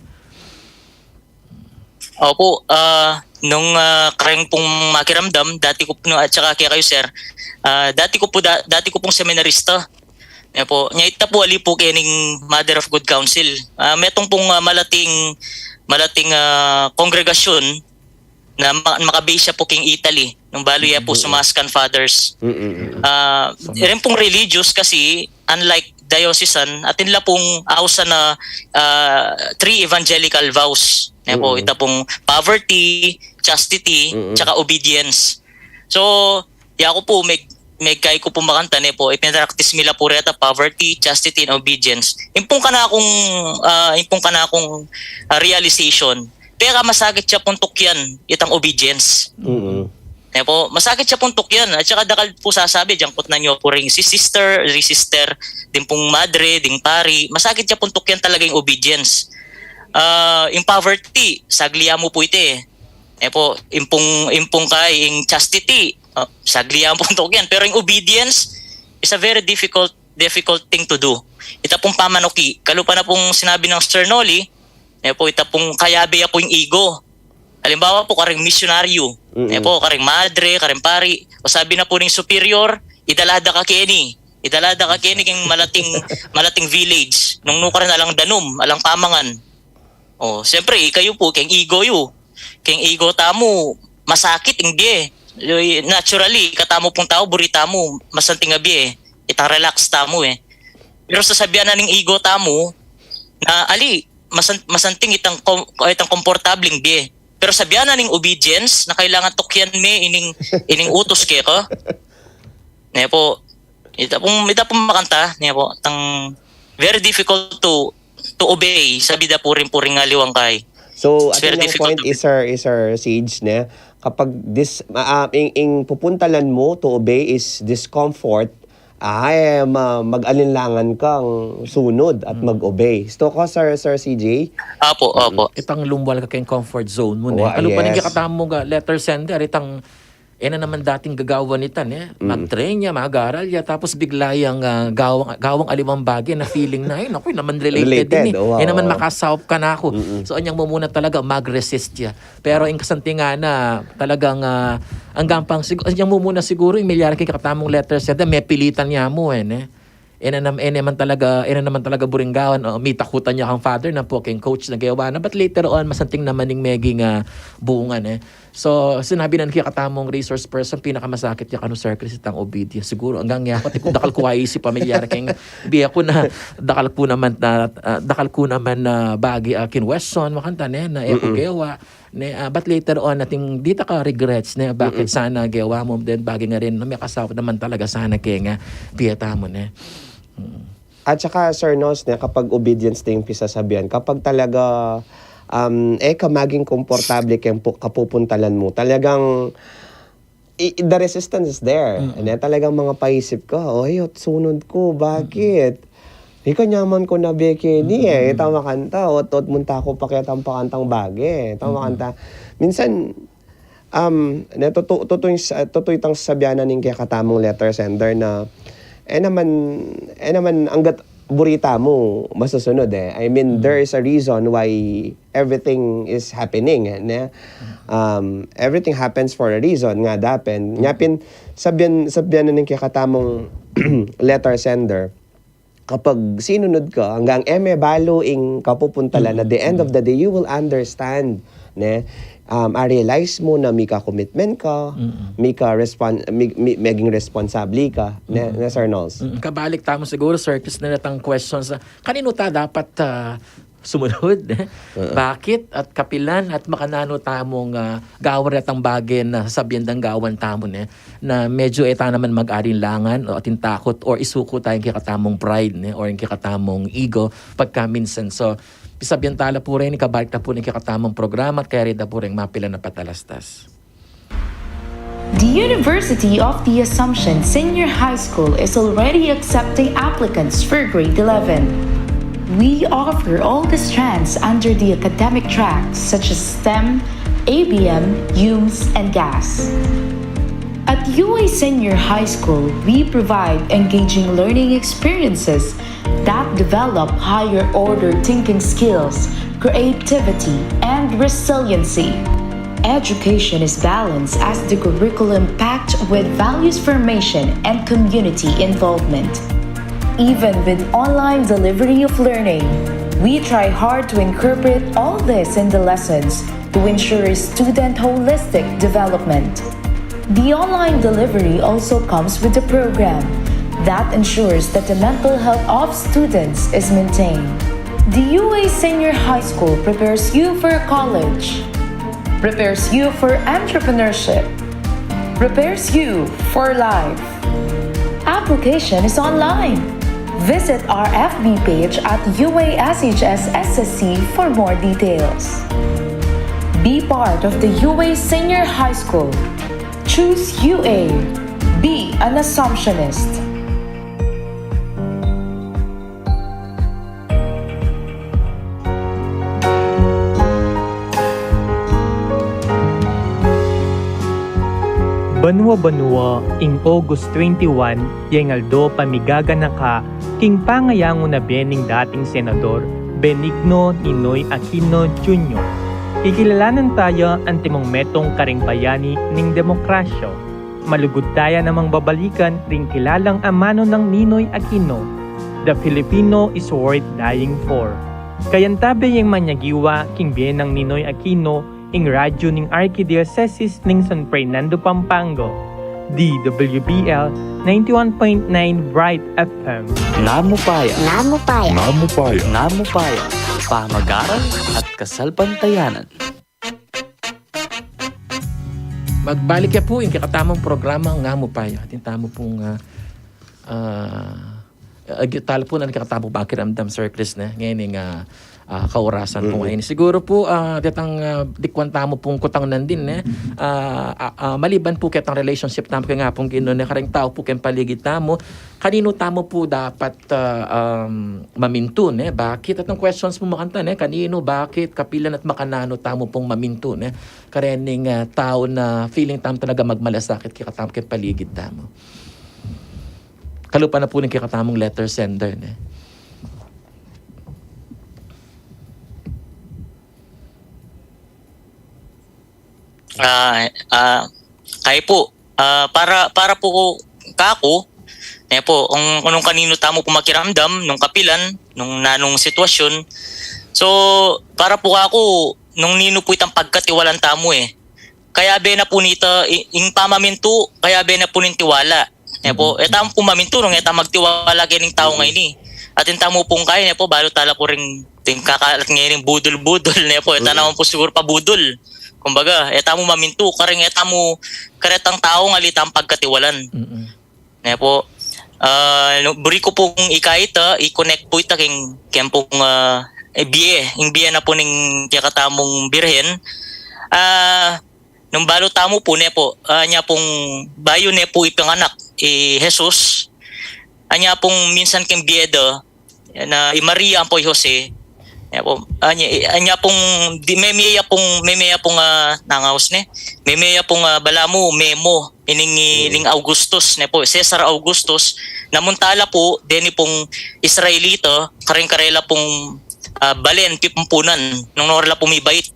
Opo, ah, nung, ah, kareng pung makiramdam, dati ku, no, at saka kekayu, sir, ah, dati ku pu da-, dati ku pung seminarista. Nya pu, nya ita pu ali pu kening Mother of Good Counsel. Ah, metung pung, ah, malating, malating, ah, kongregasyon na ma-, maka-base ya pu king Italy, nung balu ya pu Sumascan Fathers. Ah, rin pung religious kasi, unlike diocesan, atin la pung ausan a, ah, three evangelical vows. Nya pu, ita pung poverty, chastity, tsaka obedience. So, ya ku pu, meg-, megkai ku pu makanta, ne pu, ipinraktis mi la pu reta, poverty, chastity, and obedience. Ing pung kanakung, ah, ing pung kanakung, ah, realization, pekamasakit ya pung tukian itang obedience. Ne pu, masakit ya pung tukian. At saka dakal pu sasabi, diyan kutnan yu pu ring si sister, si sister, ding pung madre, ding pari, masakit ya pung tukian talaga ing obedience. Ah, ing poverty, sagli ya mu pu ita e. Ne pu, ing pung, ing pung kai, ing chastity, ah, sagli yan pung tukyan. Pero ing obedience is a very difficult, difficult thing to do. Ita pung pamanuki, kalupa na pung sinabi nang Sir Noli, ne po, ita pung kayabe ya pu ing ego. Halimbawa po, kareng misyonaryo, Mm-mm. ne po, kareng madre, kareng pari, o sabi na po ning superior, idala da ka keni. Idala da ka keni keng malating, malating village. Nung nukarin alang danum, alang pamangan. O, siyempre, ikayu pu, keng ego yu. Keng ego tamu, masakit ing bie. Naturally, katamu pung tau, buri tamu masanting a bie. Itang relax tamu e. Pero sasabian na ning ego tamu na, ali, masan-, masanting itang kom-, itang komportabling bie. Pero sabian na ning obedience na kailangan tukyan me ining, ining utus keka. Ne po, ita pung, ita pung makanta, ne po, tang very difficult to, to obey, sabi da puring, puring aliwang kay. So, it's very difficult to obey. Atin yang point is, sir, is, sir, Sage, ne? Kapag dis-, ma-, ah, ing, ing pupuntalan mu to obey is discomfort, ay, ma-, mag-alinlangan kang sunod at Mm. mag-obey. Gusto ko, sir, Sir C J? Apo, Mm. apo. Itang lumwal ka keng comfort zone mu, ne? Wa-, kalupa na yes. Kekatamung, ah, letter sender, itang e na naman dating gagawan ita, ne? Mm. Mag-train ya, mag-aral ya, tapos bigla yang, ah, gawang, gawang aliwang bage na feeling na, ay, naku, e naman related. Related, din, e. O, e naman oo. Makasaup kanaku. Mm-mm. So, anyang mumuna talaga, mag-resist ya. Pero ing kasantingan na talagang, ah, anggang pang sigu-, anyang mumuna siguru, ing milyari kekatamung letter sender, mepilitan ya mu, e, ne? E na nam-, e naman talaga, e na naman talaga buring gawan, o, mitakutan ya kang father na po, keng coach na gewa na, but later on, masanting naman ing meging, ah, bunga ne. So, sinabi na ning kekatamung resource person, pinakamasakit ya kanu, Sir Chris, itang obedience. Siguro, anggang yaku, atin ku dakal ku aisip, pamilyar keng bie ku na, dakal ku naman na, ah, dakal ku naman na bage, ah, kinwestiyon, makanta ne, na e ku Mm-mm. Gewa. Ne, ah, but later on, atin dita ka regrets, ne, bakit Mm-mm. Sana gewa mu, then bage ngeni, na mekasaup naman talaga sana keng, ah, bie tamu, ne. Mm. At saka, Sir Nos, ne, kapag obedience na ing pisasabian, kapag talaga, um, e ka maging komportable keng pu-, kapupuntalan mu, talagang i-, the resistance is there. Mm-mm. Ne, talagang mangapaisip ka, "Oy, ot sunod ku, bakit? Mm-mm. Ika nyaman ku na bie keni, e." Mm-mm. Ita makanta, ot, ot munta ku pa ketang pakantang bage. Ita Mm-mm. Makanta. Minsan, um, ne, tutu-, tutu ing sa-, tutu itang sasabian na ning kekatamung letter sender na, e naman, e naman anggat buri tamu masusunod e. I mean, Mm. There is a reason why everything is happening, e, ne? Um, everything happens for a reason, nga da pin. Nya pin, sabian, sabian na ning kekatamung letter sender, kapag sinunod ka, anggang e me balu ing kapupuntalan, at the end of the day, you will understand, ne? Um, a-realize mu na mika commitment ka, Mm-mm. mika respon-, mi-, mi-, meging responsable ka, ne, Mm-mm. ne, Sir Nols? Mm-mm. Kabalik tamu siguru, Sir Chris, na itang questions, ah, kaninu ta dapat, ah, sumunod, ne? Oo. Bakit at kapilan at makananu tamung, ah, gawan retang bage na sasabian dang gawan tamu, ne? Na medyo e ta naman mag-alinlangan o atin takut or isuku ta ing kekatamung pride, ne? Or ing kekatamung ego pagka minsan. So, pisabian ta la pu reni, kabalik ta pu ning kekatamung programa at kaya reta pu reng mapilan a patalastas. The University of the Assumption Senior High School is already accepting applicants for grade eleven. We offer all the strands under the academic tracks such as STEM, A B M, UMS, and GAS. At U A Senior High School, we provide engaging learning experiences that develop higher order thinking skills, creativity, and resiliency. Education is balanced as the curriculum packed with values formation and community involvement. Even with online delivery of learning, we try hard to incorporate all this in the lessons to ensure student holistic development. The online delivery also comes with a program that ensures that the mental health of students is maintained. The U A Senior High School prepares you for college, prepares you for entrepreneurship, prepares you for life. Application is online. Visit our F B page at U A S H S S S C for more details. Be part of the U A Senior High School. Choose U A. Be an Assumptionist. Banua-banua, ing August twenty-one, yeng aldo pamigaganaka king pangayangu na bie ning dating Senador Benigno Ninoy Aquino Junior. Kikilalanan taya antimong metung karing bayani ning demokrasya. Malugud taya namang babalikan ring kilalang amanu nang Ninoy Aquino, "The Filipino is worth dying for." Kayantabe yeng manyagiwa king bie nang Ninoy Aquino ing radyu ning Arkidiosesis ning San Fernando, Pampanga, D W B L ninety-one point nine Bright F M. Namupaya. Namupaya. Namupaya. Namupaya. Pamagaral at kasalpantayanan. Magbalik ya pu ing kekatamung programa, Namupaya. Atin tamu pung, ah, ah, ah, agi tala pu nung kekatamung pakiramdam, Sir Chris, ne? Ngeni ing, ah, ah, kaurasan pu ngeni. Siguru pu, ah, detang, ah, dikwan tamu pung kutang nandin, ne? Ah, ah, ah, maliban pu ketang relationship tamu keng Apung Ginu, ne? Kareng tau pu keng paligid tamu, kaninu tamu pu dapat, ah, um, mamintu, ne? Bakit? Atang questions pu makanita, ne? Kaninu, bakit, kapilan at makananu tamu pung mamintu, ne? Karening, ah, tau na feeling tamu talaga magmalasakit kekatamu keng paligid tamu. Kalupa na pu ning kekatamung letter sender, ne? Ah, ah, kayi pu, ah, para, para pu kaku, ne pu, kung, kung kaninu tamu pu makiramdam, nung kapilan, nung nanung sitwasyun. So, para pu kaku, nung ninu pu itang pagkatiwalan tamu, e. Kayabe na pu nita, i-, ing pamamintu, kayabe na pu ning tiwala. Ne pu, e tamu pu mamintu nung e tamu magtiwala kening tau ngeni. Atin tamu pung kayi, ne pu, balu tala pu ring, ring kakalat ngening budul-budul, ne pu, e ta naman pu siguru pabudul. Kumbaga, e tamu mamintu, kareng e tamu, karetang tau ngali tamung pagkatiwalan. Ne pu, ah, nu-, buri ku pung ika ita, i-connect pu ita keng, keng pung, ah, e, bie, ing bie na pu ning kekatamung Birhen. Ah, nung balu tamu pu, ne pu, ah, anya pung bayu ne pu ipinganak i Jesus, anya pung minsan keng bie da, na i Maria ampo i Jose, ne pu, anya, anya pung, di, meme ya pung, meme ya pung, ah, nangaus ne, meme ya pung, ah, balamu, memo, ining, i, ling Augustus, ne pu, Cesar Augustus, namunta la pu deni pung Israelita, kareng karela pung, ah, balen, pipumpunan, nung nora la pu mibait.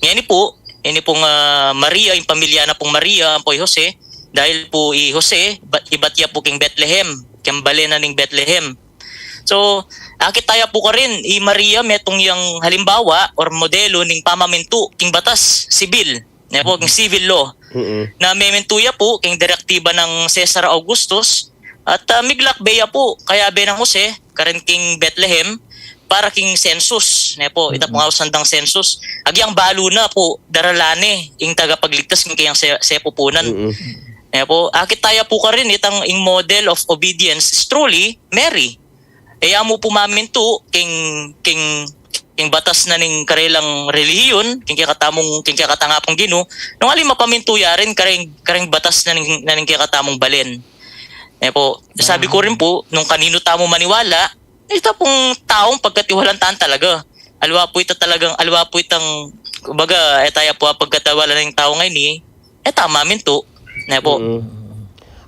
Ngeni pu, ini pung, ah, Maria, ing pamilya na pung Maria ampo i Jose, dahil pu i Jose, bat-, ibat ya pu keng Bethlehem, keng balen na ning Bethlehem. So, akit taya pu karin, i Maria metung yang halimbawa or modelo ning pamamintu keng batas sibil, ne pu, keng civil law. Na memintu ya pu keng direktiba nang Cesar Augustus, at, ah, miglakbe ya pu, kayabe nang Jose, karin keng Bethlehem, para keng census, ne pu, ita pung ausan dang census. Agyang balu na pu, daralan ne ing tagapagligtas keng kayang se-, sepupunan. Ne pu, akit taya pu karin itang ing model of obedience is truly Mary. E ya mu pu mamintu keng, keng, keng batas na ning karelang relihiyon, keng kekatamung, keng kekatang Apung Ginu, nung ali mapamintu ya rin kareng, kareng batas na ning, na ning kekatamung balen. Ne pu, sabi ku rin pu, nung kaninu tamu maniwala, ita pung taung pagkatiwalan tang talaga. Aliwa pu ita talagang, aliwa pu itang, kumbaga, e taya pu pagkatiwalan ning tau ngeni, e ta mamintu. Ne pu.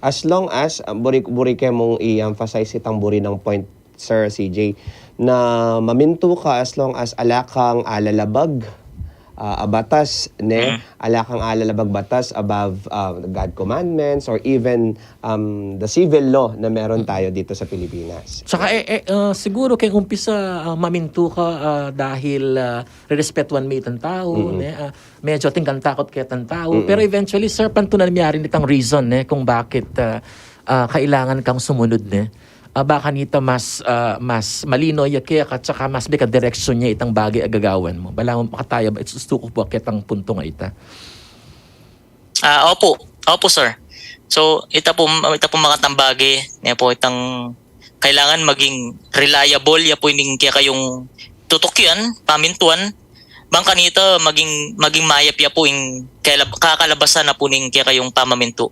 As long as, ah, buri, buri ke mung i-emphasize itang buri nang point, Sir C J, na mamintu ka as long as ala kang alalabag, ah, a batas, ne? Ala kang alalabag batas above, ah, God commandments or even, um, the civil law na meron tayo dito sa Pilipinas. Tsaka, e, e, ah, siguro keng umpisa, ah, mamintu ka, ah, dahil, ah, rerespetuan me itang tau, ne? Ah, medyo atin kang takut ketang tau. Pero eventually, sir, pantunan me ya rin itang reason, ne, kung bakit, ah, ah, kailangan kang sumunod, ne? Ah, baka nita mas, ah, mas malino ya keka, tsaka mas bika direksyon ya itang bage a gagawan mu. Balamu makataya ba, its-, istuku pu ketang punto nga ita. Ah, opu. Opu, sir. So, ita pu, ita pu makatang bage, ne pu, itang kailangan maging reliable ya pu ining kekayung tutukian, pamintuan, bang kanita maging, maging mayap ya pu ing kelab-, kakalabasan na pu ning kekayung pamamintu.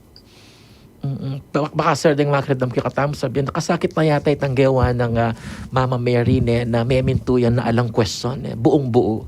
Mm, ba-, baka, sir, deng makiramdam kekatamu, sabian, nakasakit na yata itang gewa nang, ah, Mama Mary, ne, na memintu ya na alang question, ne, buung-buu.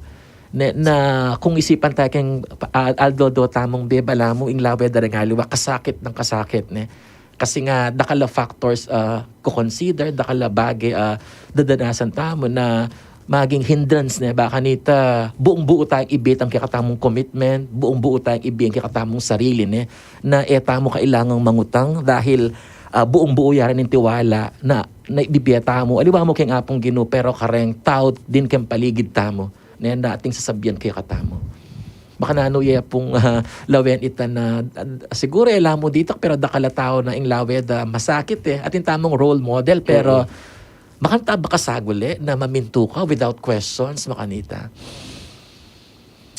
Ne, na kung isipan ta keng, ah, aldo-aldo tamung bie, balamu ing lawe da ring aliwa, kasakit nang kasakit, ne. Kasi nga, dakal a factors, ah, ko-consider, dakal a bage, ah, dadanasan tamu na maging hindrance, ne. Baka nita, buung-buu tayang ibie itang kekatamung commitment, buung-buu tayang ibie ing kekatamung sarili, ne. Na e tamu kailangang mangutang dahil, ah, buung-buu ya rin ing tiwala na, na ibibie tamu. Aliwa mu keng Apung Ginu, pero kareng tau din keng paligid tamu. Ne, na ating sasabian kekatamu. Baka nanu ye pung, ah, lawen ita na, ah, siguro e la mu ditak, pero dakal a tau na ing lawe da masakit e. Atin tamung role model, pero makanita ba kasagul e na mamintu ka without questions, makanita?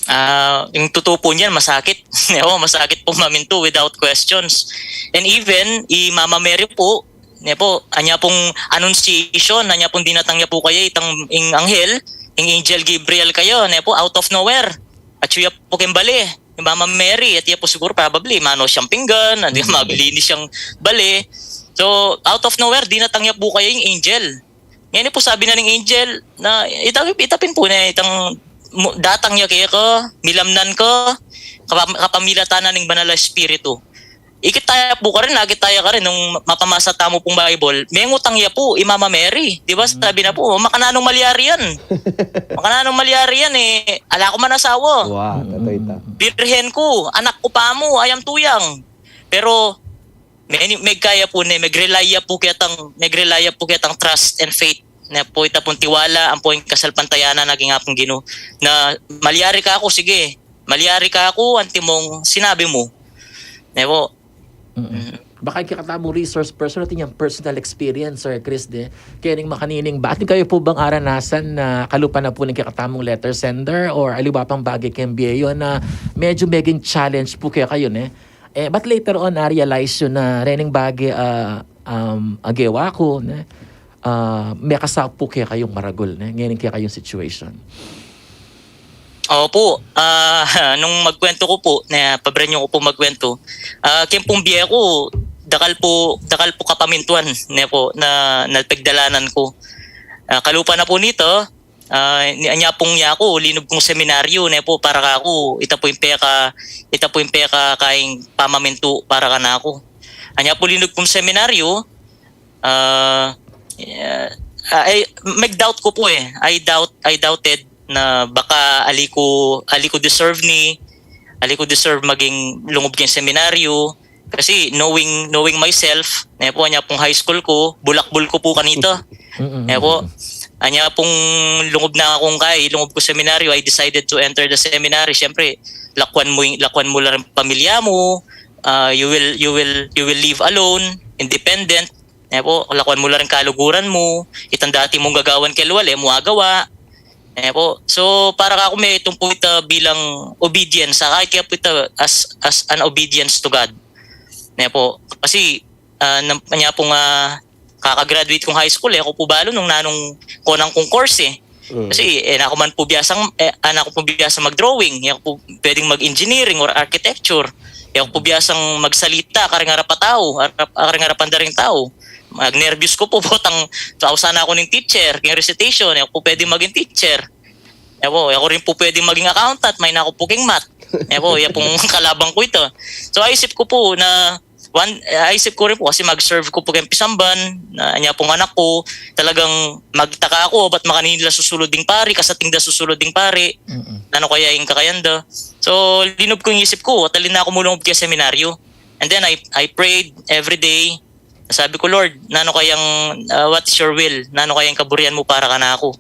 Ah, ing tutu pu niyan, masakit. Oo, masakit pung mamintu without questions. And even, i Mama Mary pu, ne pu, anya pung annunciation, anya pung dinatang ya pu kaya itang ing anghel, ing angel Gabriel kaya, ne pu, out of nowhere. Atyu ya pu keng bale, i Mama Mary, at ya pu siguro probably, manu siyang pinggan, at ya maglinis siyang bale. So, out of nowhere, dinatang ya pu kaya ing angel. Ngeni pu sabi na ning angel, na ita, ita pin pu ne, itang mu-, datang ya keka, milamnan ka, kapam-, kapamilatan na ning Banal a Espiritu. Ikit taya pu karin, akit taya karin, nung mapamasa tamu pung Bible, mengutang ya pu i Mama Mary. Di ba, sabi na pu, "Makananung malyari yan? Makananung malyari yan e? Ala ku man asawa. Wow, totoo ita. Birhen ku, anak ku pa mu, ayam tuyang." Pero, me-, megkaya pu ne, megrely ya pu ketang, megrely ya pu ketang trust and faith. Ne pu, ita pung tiwala, ampo ing kasalpantayanan na king Apung Ginu. Na malyari ka ku, sige. Malyari ka ku, antimong sinabi mu. Ne pu. Baka ing kekatamung resource person, atin yang personal experience, Sir Chris, de. Kaya ning makanining, ba, atin kayu pu bang aranasan na kalupa na pu ning kekatamung letter sender or aliwa pang bage keng bie yu na medyo meging challenge pu kekayu, ne? E, but later on, na-realize yu na rening bage, ah, um, agewa ku, ne? Ah, mekasaup pu kekayung maragul, ne? Ngening kekayung situation. Opu, ah, nung magkuwentu ku pu, ne, pabren yu ku pu magkuwentu, ah, keng pung bie ku, dakal pu, dakal pu kapamintuan, ne pu, na, na pagdalanan ku. Ah, kalupa na pu nita, ah, ni-, anya pung yaku, linub kung seminaryu, ne pu, para kaku, ita pu ing peka, ita pu ing peka kaing pamamintu para kanaku. Anya pu linub kung seminaryu, ah, yeah, ah, I, mag-doubt ku pu e. I doubt, I doubted na baka ali ku, ali ku deserve ni, ali ku deserve maging lungub keng seminaryu. Kasi knowing, knowing myself, ne pu, anya pung high school ku, bulakbul ku pu kanita. Ne pu, anya pung lungub na kung kai, lungub ku seminaryu, I decided to enter the seminary. Siyempre, lakwan mu, lakwan mu la ring pamilya mu, ah, you will, you will, you will live alone, independent. Ne pu, lakwan mu la ring kaluguran mu, itang dati mung gagawan keng lual, e mu agawa. Ne pu. So, para kaku, metung pu ita bilang obedience, saka kaya pu ita as, as an obedience to God. Ne pu. Kasi, ah, nam-, anya pung, ah, kaka-graduate kung high school, e ku pu balu nung nanung konan kung course e. Kasi, e naku man pu biasang, e, e naku pu biasang mag-drawing, e ku pu pwedeng mag-engineering or architecture. E ku pu biasang magsalita karing arap a tau, arap, karing arapan da ring tau. Magnerbyos ku pu, butang, ausan na ku ning teacher keng recitation, e ku pu pwedeng maging teacher. E ku, e ku rin pu pwedeng maging accountant, maina ku pu keng math. E ku, ya pung kalabang ku ita. So, aisip ku pu na, one, eh, aisip ku rin pu kasi mag-serve ku pu keng pisamban, na anya pung anak ku, talagang magtaka ku, ba't makanini la susulud ding pari, kasating da susulud ding pari, nanu kaya ing kakayan da. So, linub ku ing isip ku, atalin na ku mu lungub keng seminaryo. And then I, I prayed every day. Sabi ku, "Lord, nanu kayang, ah, what is your will? Nanu kayang kaburian mu para kanaku?"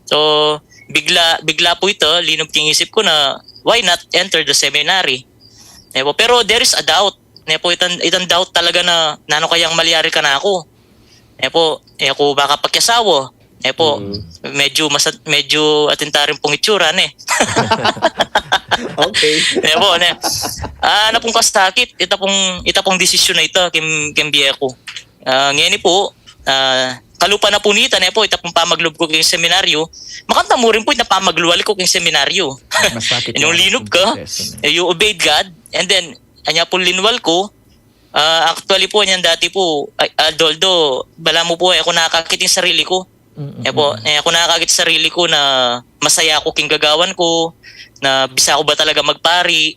So, bigla, bigla pu ita, linub king isip ku na, "Why not enter the seminary?" Ne pu. Pero there is a doubt. Ne pu, itang, itang doubt talaga na, nanu kayang malyari kanaku? Ne pu, e ku baka pakiasawa. Ne pu, medyo masa-, medyo atin ta rin pung itsura, ne? Okay. Ne pu, ne. Ah, na pung kasakit, ita pung, ita pung desisyon na ita, keng, keng bie ku. Ah, ngeni pu, ah, kalupa na pu nita, ne pu, ita pung pamaglub ku keng seminaryo, makanita mu rin pu ita pamaglual ku keng seminaryo. Masakit Nung yan. Linub ka, Yes, e, you obeyed God, and then, anya pung linwal ku, ah, actually pu, anyan dati pu, ay, although, balamu pu, e ku nakakit ing sarili ku. Mm, E po, mm. e, aku nakakakit sarili ku na masaya aku king gagawan ku, na bisa ku ba talaga magpari.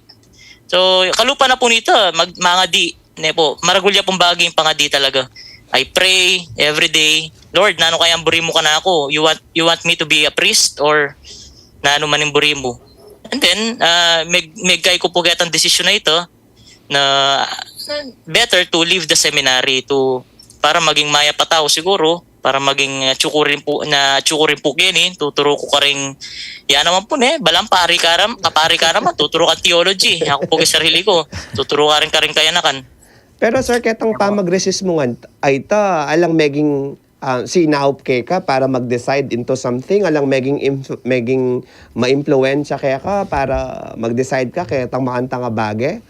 So, kalupa na pu nita, mag-, mangadi, ne po, maragul ya pung bage ing pangadi talaga. I pray every day, "Lord, nanu kaya ing buri mu kanaku? You want, you want me to be a priest or nanu man ing buri mu?" And then, ah, meg-, megkai ku pu ketang desisyon a ita, na better to leave the seminary to, para maging mayap a tau siguru, para maging, ah, atsu ku rin pu, na atsu ku rin pu keni, tuturu ku karing, ya naman pu ne, balang pari ka ram-, kapari ka naman, tuturu kang theology. Aku pu king sarili ku, tuturu ka rin karing kayanakan. Pero sir, ketang pamag-resist mu ngan, ay ta, alang meging, ah, sinaup keka para mag-decide into something, alang meging inf-, meging maimpluwensya keka para mag-decide ka ketang makanta nga bage?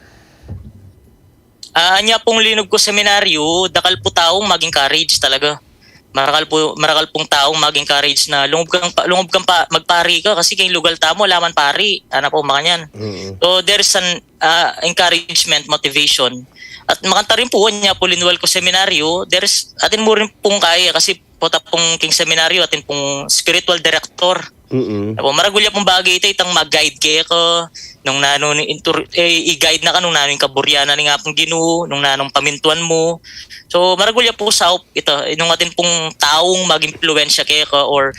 Ah, anya pung linub ku seminaryo, dakal pu taung mag-encourage talaga. Marakal pu, marakal pung taung mag-encourage na lungub kang pa, lungub kang pa, magpari ka kasi keng lugal tamu ala man pari, ana pu, makanyan. Mm. So, there is an, ah, encouragement, motivation. At makanta rin pu, anya pu linwal ku seminaryo, there is, atin mu rin pung kaya kasi pota pung king seminaryo, atin pung spiritual director. Mm. Apo, maragul ya pung bage ita, itang mag-guide keka, nung nanu ning intur-, e, i-guide na ka nung nanu ing kaburian na ning Apung Ginu, nung nanung pamintuan mu. So, maragul ya pu saup ita, nung atin pung taung mag-impluwensya keka or,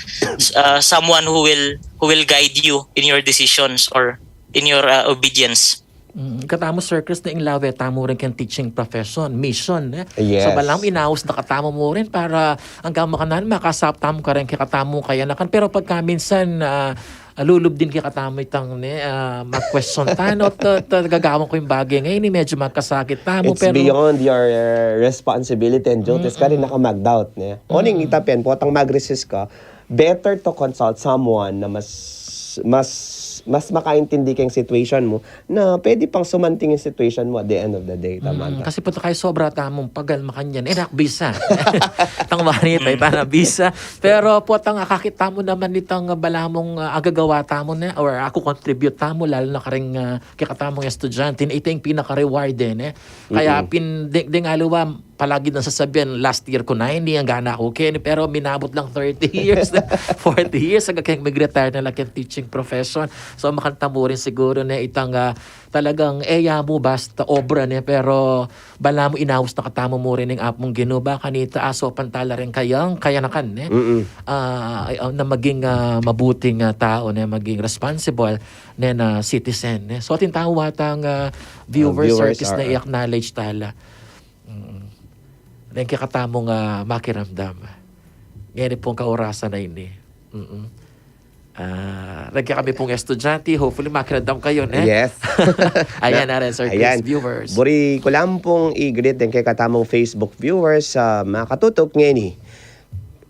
ah, someone who will, who will guide you in your decisions or in your, ah, obedience. Mm, katamu, Sir Chris, na ing lawe tamu rin keng teaching profession, mission, e. Yes. So, balamu inaus na katamu mu rin para anggang makananu, makasaup tamu karin kekatamung kayanakan. Pero pagka minsan, ah, lulub din kekatamu itang, ne, ah, mag-question tanu, ta, ta, gagawan ku ing bage ngeni, medyo makasakit tamu, It's pero beyond your, uh, responsibility and duties. Mm-mm. Karin na ka mag-doubt, ne? Oning Mm. ita pin, potang mag-resist ka, better to consult someone na mas, mas, mas makaintindi keng situation mu, na pwede pang sumanting ing situation mu at the end of the day, tama Mm, ta? Kasi pota kaya sobra tamung pagal makanyan, e, nak bisa. Tang wanita, Mm. ita na bisa. Pero potang akakit tamu naman itang balamung, ah, agagawa tamu na, or aku contribute tamu, lalu na karing, ah, kekatamung estudyante, ita ing pinaka-reward, e, ne? Kaya Mm-mm. pin-, ding, ding aliwa, palagi nang sasabian, last year ku na ini, anggang na ku keni, pero minabut lang thirty years, forty years, anggang keng mag-retire na la keng teaching profession. So, makanta mu rin siguru, ne, itang, ah, talagang, e ya mu basta obra, ne, pero balamu inaus na katamu mu rin ing Apung Ginu, ba kanita, asupan tala rin kayang kayanakan, ne? Mm-mm. Ah, ay, ah, na maging, ah, mabuting, ah, tau, ne, maging responsible, ne, na citizen, ne? So, atin tamu watang, ah, viewers, viewers, Sir Chris, na ah, ah. i-acknowledge tala. Mm. Deng kekatamung, ah, makiramdam ngeni pung kaorasan a ini. Mm. Ah, deng kekami pung estudyante, hopefully makiramdam kayu, ne? Yes. Ayan na rin, Sir Chris, Ayan. Viewers. Buri ku lang pung i-greet deng kekatamung Facebook viewers, ah, makatutuk ngeni.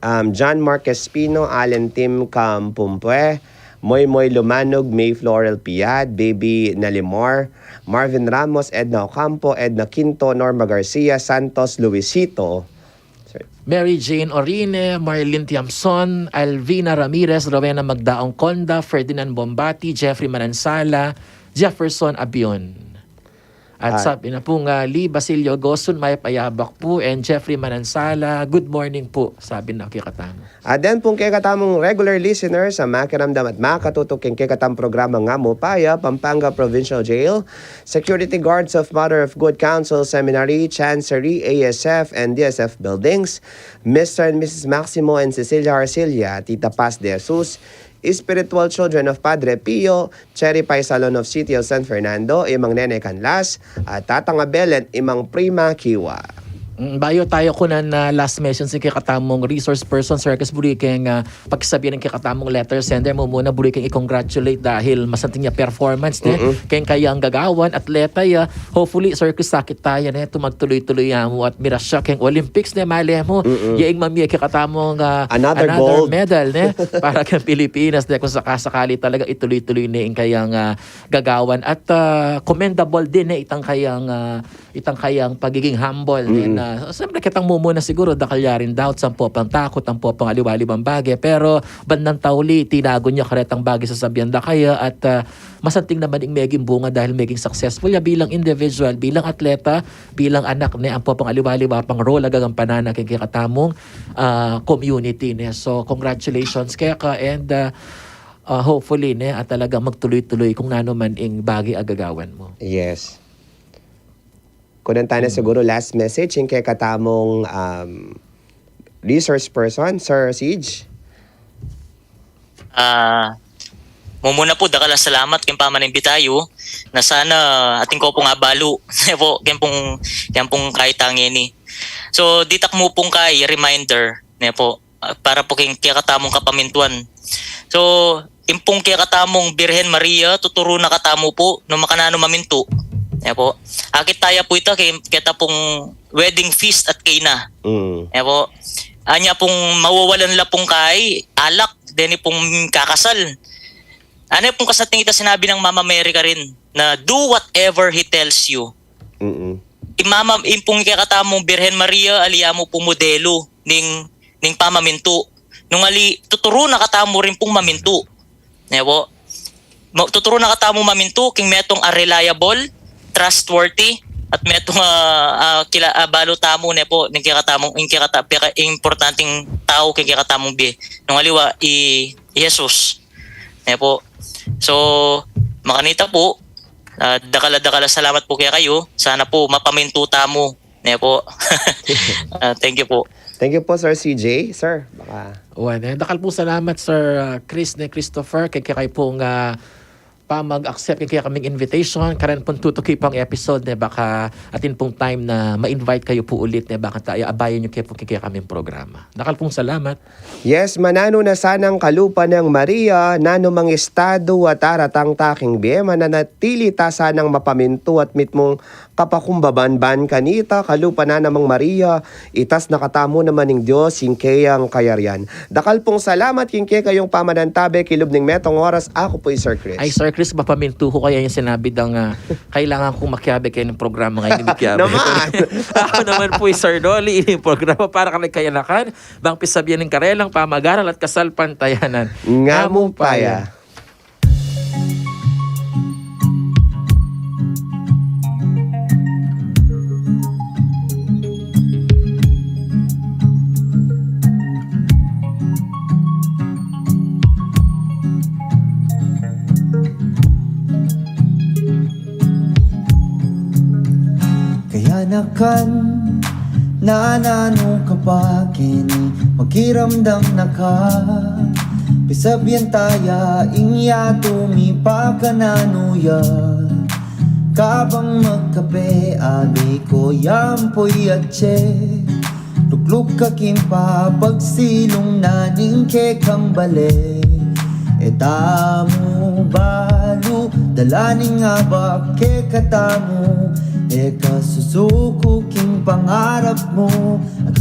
Um, John Mark Espino, Allen Tim Campumpe, Moy Moy Lumanog, May Floral Piad, Baby Nalimor, Marvin Ramos, Edna Ocampo, Edna Quinto, Norma Garcia, Santos Luisito. Sorry. Mary Jane Orine, Marlene Tiamson, Alvina Ramirez, Rowena Magdaong Conda, Ferdinand Bombati, Jeffrey Manansala, Jefferson Abion. At Ah. sabi na pung, ah, Lee Basilio Gosun, mayap a yabak pu, and Jeffrey Manansala, good morning pu, sabi na kekatamu. At then pung kekatamung regular listeners, a makiramdam at makatutuk keng kekatamung programa nga mu pa ya, Pampanga Provincial Jail, security guards of Mother of Good Counsel Seminary, Chancery, A S F, and D S F buildings, Mister and Missus Maximo and Cecilia Arcilla, Tita Paz de Jesus, spiritual children of Padre Pio, Cherry Paisalon of City of San Fernando, i Mang Nene Canlas, at Tatang Abel and i Mang Prima Kiwa. Mm, bayu tayu kunan na last mention ing kekatamung resource person, Sir Chris, buri keng, ah, pakisabian ing kekatamung letter sender mu muna, buri keng i-congratulate dahil masanting ya performance, ne? Mm-mm. Keng kayang gagawan, atleta ya. Hopefully, Sir Chris, sakit taya, ne? Tumagtuloy-tuloy ya mu at mirasya keng Olympics, ne? Male mu. Mm-mm. Ya ing mamie kekatamung, ah, Another another gold. medal, ne? Para keng Pilipinas, ne? Kung sakasakali talaga ituloy-tuloy ne ing kayang, ah, gagawan. At, ah, commendable din, ne? Itang kayang, ah, itang kayang pagiging humble, ne? Mm-mm. Na Ah, siyempre, ketang mumuna siguru, dakal ya ring doubts, ampo pang takut, ampo pang aliwa-aliwang bage. Pero bandang tauli, tinagun ya karetang bage sasabian da kaya at, ah, masanting naman ing meging bunga dahil meging successful ya bilang individual, bilang atleta, bilang anak, ne, ampo pang aliwa-aliwa pang role a gagampanan na keng kekatamung, ah, community, ne. So, congratulations keka and, ah, ah, hopefully, ne, at talagang magtuloy-tuloy kung nanu man ing bage a gagawan mu. Yes. Kunan tana siguro last message ing kekatamung, um, resource person, Sir Siege. Ah, mumuna pu, dakal a salamat keng pamanimbita yu, na sana atin ko pung abalu, ne pu, keng pung, keng pung kaitang ini. So, ditak mu pung kai, reminder, ne pu, ah, para pu keng kekatamung kapamintuan. So, ing pung kekatamung Birhen Maria, tuturu na katamu pu, nung makananu mamintu. Ne pu. Akit taya pu ita, keng, keta pung wedding feast at Cana. Mm. Ne pu. Anya pung mawawalan la pung kai, alak, deni pung kakasal. Anya pung kasating ita sinabi nang Mama Mary karin, na, "Do whatever he tells you." Mm-mm. Ing mama, ing pung kekatamung Birhen Maria, ali ya mu pung modelu ning, ning pamamintu. Nung ali, tuturu na katamu rin pung mamintu. Ne pu. Ma-, tuturu na katamu mamintu, keng metung a reliable, trustworthy, at metung a, ah, kila-, abalu tamu, ne pu, ning kekatamung, ing kekata-, peka-, importanteng tau keng kekatamung bie. Nung aliwa, i, i Jesus. Ne pu. So, makanita pu, ah, dakal a, dakal a salamat pu kekayu. Sana pu, mapamintu tamu. Ne pu. Ah, thank you pu. Thank you po, Sir C J. Sir, baka... Wan, eh, dakal pung salamat, Sir, ah, Chris, ne, Christopher, keng kekayu pung, ah, pamag-accept keng kekaming invitation. Karin pung tutuki pang episode, ne, baka atin pung time na ma-invite kayu pu ulit, ne, baka ta-, abayan yu ke pu keng kekaming programa. Dakal pung salamat. Yes, mananu na sanang kalupa nang Maria, nanu mang estadu a daratang ta king bie, mananatili ta sanang mapamintu at mitmung kapakumbaban ban kanita, kalupa na namang Maria, itas na katamu naman ning Dios ing keyang kayarian. Dakal pung salamat king kekayung pamanantabe king lub ning metung oras. Aku pu i Sir Chris. Ay, Sir Chris, mapamintu ku kaya ing sinabi dang, ah, kailangan kung makiabe kaya ning programa ngeni, makiabe. Naman! Aku naman pu i Sir Dolly, ining programa para kanaking kayanakan, bang pisabian ing karelang pamag-aral at kasalpantayanan. Nga mu pa ya. Kayanakan, nananu ka pa keni, makiramdam na ka? Pisabian ta ya ing yatu mi pa kananu ya. Kabang magkape, abi ko, yan pu'y atse. Lukluk ka king pa, pagsilung na ning kekang bale. E tamu balu, dala ning abak kekatamu. E ka susuku king pangarap mu, at